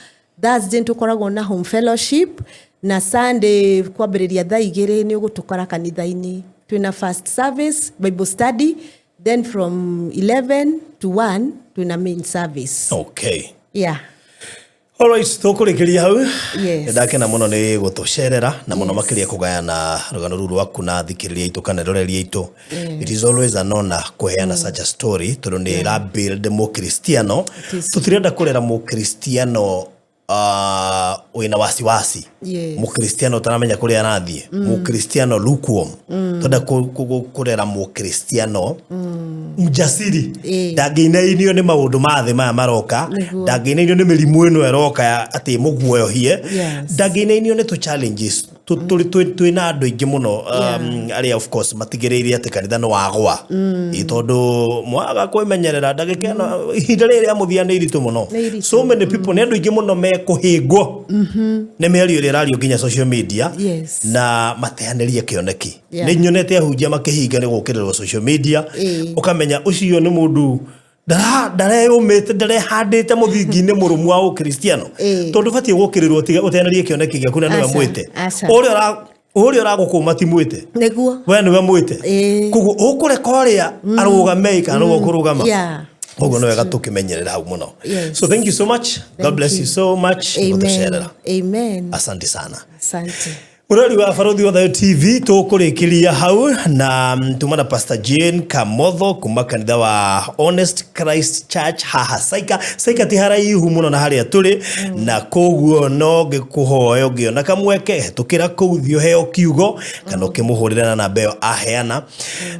Thursday, nĩ tũkoragwo na home fellowship, na Sunday kwambĩrĩria thaa 2 nĩ ũgũtũkora kanitha-inĩ. Twĩna first service Bible study, then from 11 to 1 twĩna main service. Yeah. Alright, tũkũrĩkĩria hau. Yes. Ndakena mũno nĩ gũtũcerera na mũno makĩria kũgayana rũgano rũu rwaku na thikĩrĩria aitũ kana eroreri aitũ. It is always an honor kũheana such a story, tondũ nĩ ĩra build Mũkristiano. It is. Tũtirenda kũrera Mũkristiano wĩna wasiwasi, Mũkristiano ũtaramenya kũrĩa arathiĩ, Mũkristiano lukewarm. Twenda kũrera Mũkristiano mjasiri, ndangĩinainio nĩ maũndũ ma thĩ maya maroka, ndangĩinainio nĩ mĩrimũ ĩno ĩroka ya atĩ mũguoyohie, ndangĩinainio nĩ tũ challenges. Twĩna andũ aingĩ mũno, arĩa of course matigĩrĩire atĩ kanitha nĩ wagwa. Ĩ, tondũ mwaga kwĩmenyerera ndagĩka ĩno, ihinda rĩrĩ rĩa mũthia nĩ iritũ mũno. Nĩ iritũ. So many people, nĩ andũ aingĩ mũno mekũhĩngwo nĩ mĩario ĩrĩa ĩrario nginya social media na mateanĩrie kĩoneki. Nĩ nyonete ahunjia makĩhinga nĩ gũkĩrĩrwo social media. Ũkamenya ũcio nĩ mũndũ ndareyũmĩte, ndarehandĩte mũthingi-inĩ mũrũmu wa Ũkristiano, tondũ batiĩ gũkĩrĩrwo ũteanĩrie kĩoneki gĩaku na nĩwe Aca, mwĩte. aca. Ũrĩa ũragũkũma ti mwĩte. We nĩwe mwĩte. Koguo ũkũreka ũrĩa arũgame kana nĩwe ũkũrũgama? Koguo nĩ wega tũkĩmenyerera hau mũno. So thank you so much. God Thank bless you you. so much Amen. gũtũcerera. Amen. Asante sana. Asante. Mũrori wa Barũthi wa Thayũ TV, tũkũrĩkĩria hau na tuma na Pastor Jane Kamotho kuma kanitha wa Honest Christ Church haha Saika. Saika ti haraihu mũno na harĩa tũrĩ, na koguo no ngĩkũhoya ũngĩona kamweke, hetũkĩra kũu, thiĩ ũheo kiugo kana ũkĩmũhũrĩra na namba ĩyo aheana.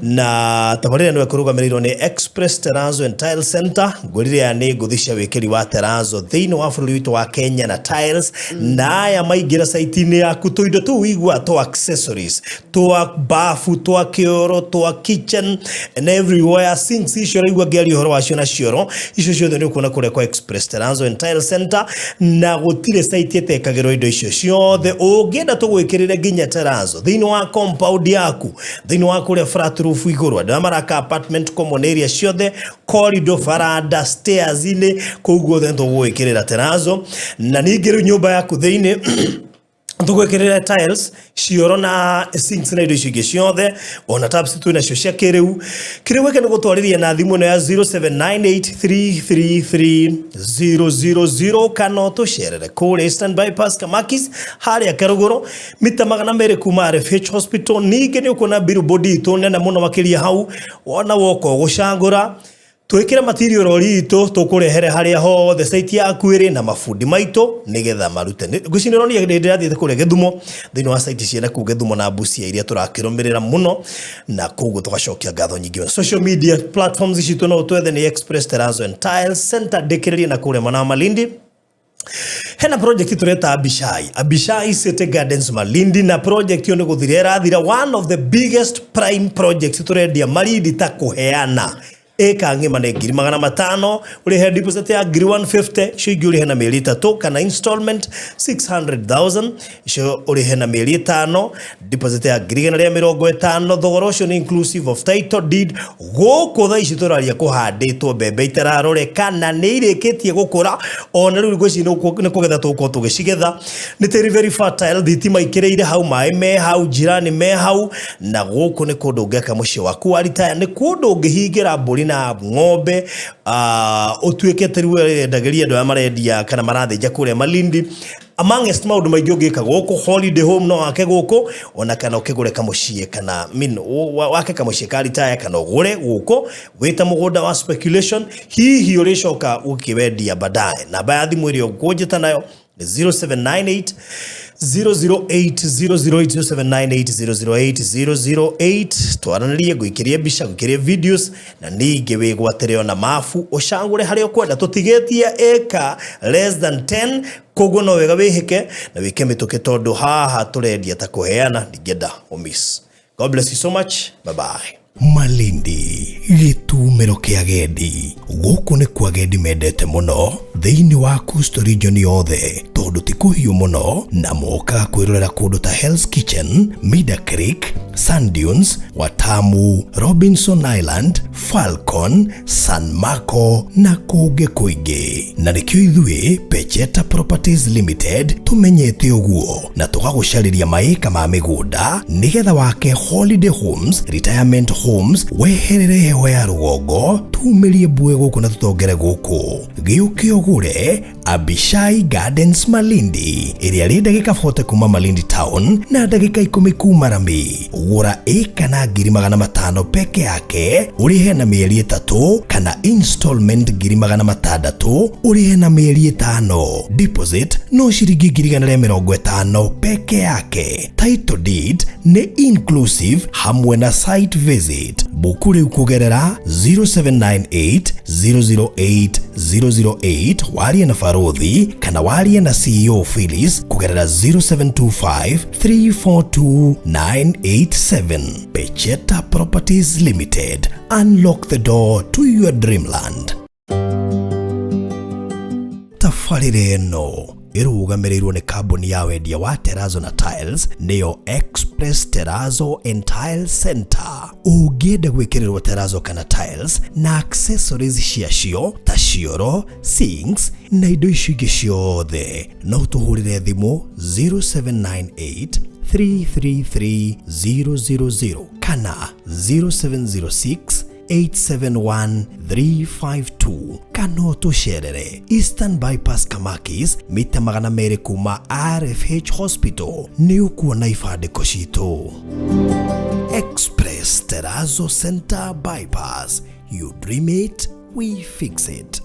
Na tabarĩra nĩwe kũrũgamĩrĩirwo nĩ Express Terrazzo and Tile Center. Ngwĩrire aya nĩ ngũthi cia wĩkĩri wa terrazzo thĩinĩ wa bũrũri witũ wa Kenya na tiles, na aya maingĩra site-inĩ yaku tũindo tũu. Tũu wiguaga twa accessories, twa bafu, twa kĩoro, twa kitchen and everywhere, sinks icio ũraigua ngĩaria ũhoro wacio na cioro icio ciothe nĩ ũkuona kũrĩa kwa Express Terrazzo and Tile Center, na gũtirĩ site ĩtekagĩrwo indo icio ciothe. Ũngĩenda tũgwĩkĩrĩre nginya terrazzo thĩinĩ wa compound yaku, thĩinĩ wa kũrĩa flat roof igũrũ, andũ arĩa maraka apartment, common area ciothe, corridor, faranda, stairs-inĩ, kũu guothe nĩtũgũgwĩkĩrĩra terrazzo. Na ningĩ rĩu nyũmba yaku thĩinĩ tũgwĩkĩrĩra tiles, cioro na sinks na indo icio ingĩ ciothe, ona taps twĩ nacio cia kĩrĩu. Kĩrĩa gwĩka nĩ gũtwarĩria na thimũ ĩno ya 0798333000, kana ũtũcerere kũrĩa Eastern Bypass, Kamakis, harĩa Karũgũrũ, mita 200 kuma RFH Hospital. Ningĩ nĩ ũkuona billboard itũ nene mũno makĩria hau, wona woka ũgũcagũra twĩkĩre material rori itũ tũkũrehere harĩa hothe site yaku ĩrĩ na mabundi maitũ nĩgetha marute. Ngwĩciria nĩũronire hĩndĩ ndĩrathiĩte kũrĩa Gĩthumo, thĩinĩ wa site ciene kũu Gĩthumo na Busia iria tũrakĩrũmĩrĩra mũno, na koguo tũgacokia ngatho nyingĩ. Social media platforms citũ no twethe nĩ Express Terrazzo and Tiles Center. Ndĩkĩrĩrie na kũrĩa mwena wa Malindi hena project tureta Abishai, Abishai City Gardens Malindi, na project ĩyo nĩ gũthira ĩrathira, one of the biggest prime projects turendia Malindi ta kũheana. Ĩka ng'ima nĩ 500,000, ũrĩhe deposit ya 150,000, icio ingĩ ũrĩhe na mĩeri 3, kana installment 600,000, icio ũrĩhe na mĩeri 5, deposit ya 150,000. Thogora ũcio nĩ inclusive of title deed. Gũkũ thaa ici tũraria kũhandĩtwo mbembe itararoreka na nĩ irĩkĩtie gũkũra, ona rĩu ngwĩciria nĩ kũgetha tũgũkorwo tũgĩcigetha. Nĩ tĩri very fertile, thitima ikĩrĩire hau, maĩ me hau, njirani me hau, na gũkũ nĩ kũndũ ũngĩaka mũciĩ waku wa retire, nĩ kũndũ ũngĩhingĩra mbũri na ng'ombe, ũtuĩke atĩ rĩu wendagĩria andũ arĩa marendia kana marathĩnja kũrĩa Malindi, amongst maũndũ maingĩ ũngĩka gũkũ. Holiday home no wake gũkũ, ona kana ũkĩgũre kamũciĩ, kana mean, wake kamũciĩ ka retire, kana ũgũre gũkũ wĩta mũgũnda wa speculation, hihi ũrĩcoka ũkĩwendia baadaye. Namba ya thimũ ĩrĩa ũkũnjĩta nayo nĩ 0798 008 008, 0798 008 008. Twaranĩrie, ngũikĩrie mbica, ngũikĩrie videos, na ningĩ wĩgwatĩre ona mabu ũcagũre harĩa ũkwenda. Tũtigĩtie ĩka less than 10, koguo no wega wĩhĩke na wĩke mĩtũkĩ, tondũ haha tũrendia ta kũheana, ndingĩenda ũmiss. God bless you so much. Bye bye. Malindi, gĩtumĩro kĩa agendi. Gũkũ nĩ kwa agendi mendete mũno thĩinĩ wa Coastal Region yothe, tondũ ti kũhiũ mũno, na mokaga kwĩrorera kũndũ ta Hell's Kitchen, Mida Creek, Sand Dunes, Watamu, Robinson Island, Falcon, San Marco na kũngĩ kũingĩ. Na nĩkĩo ithuĩ Pecheta Properties Limited tũmenyete ũguo na tũgagũcarĩria maĩka ma mĩgũnda nĩgetha wake holiday homes, retirement homes, weherere heho ya rũgongo, tumĩrie mbue gũkũ na tũtongere gũkũ. Gĩũke ũgũre Abishai Gardens Malindi, ĩrĩa rĩ ndagĩka 40 kuma Malindi town na ndagĩka 10 kuma Rami. Gũra ĩka na 500,000 peke yake, ũrĩhe na mĩeri 3, kana installment 600,000, ũrĩhe na mĩeri 5. Deposit no ciringi 150,000 peke yake. Title deed nĩ inclusive hamwe na site visit. Buku rĩu kũgerera 0798 008 008, warie na Barothi, kana warie na CEO Phyllis kũgerera 0725 342 987. Pecheta Properties Limited, unlock the door to your dreamland. Tabarĩra ĩno ĩrũgamĩrĩirwo nĩ kambuni ya wendia wa terrazzo na tiles, nĩyo Express Terrazzo and Tile Center. Ũngĩenda gwĩkĩrĩrwo terrazzo kana tiles na accessories ciacio ta cioro, sinks na indo icio ingĩ ciothe, no tũhũrĩre thimũ 0798 333 000 kana 0706 871 352, kana ũtũcerere Eastern Bypass, Kamakis, mita 200 kuma RFH Hospital. Nĩ ũkuona ibandĩko citũ. Express Terrazzo Center Bypass, you dream it, we fix it.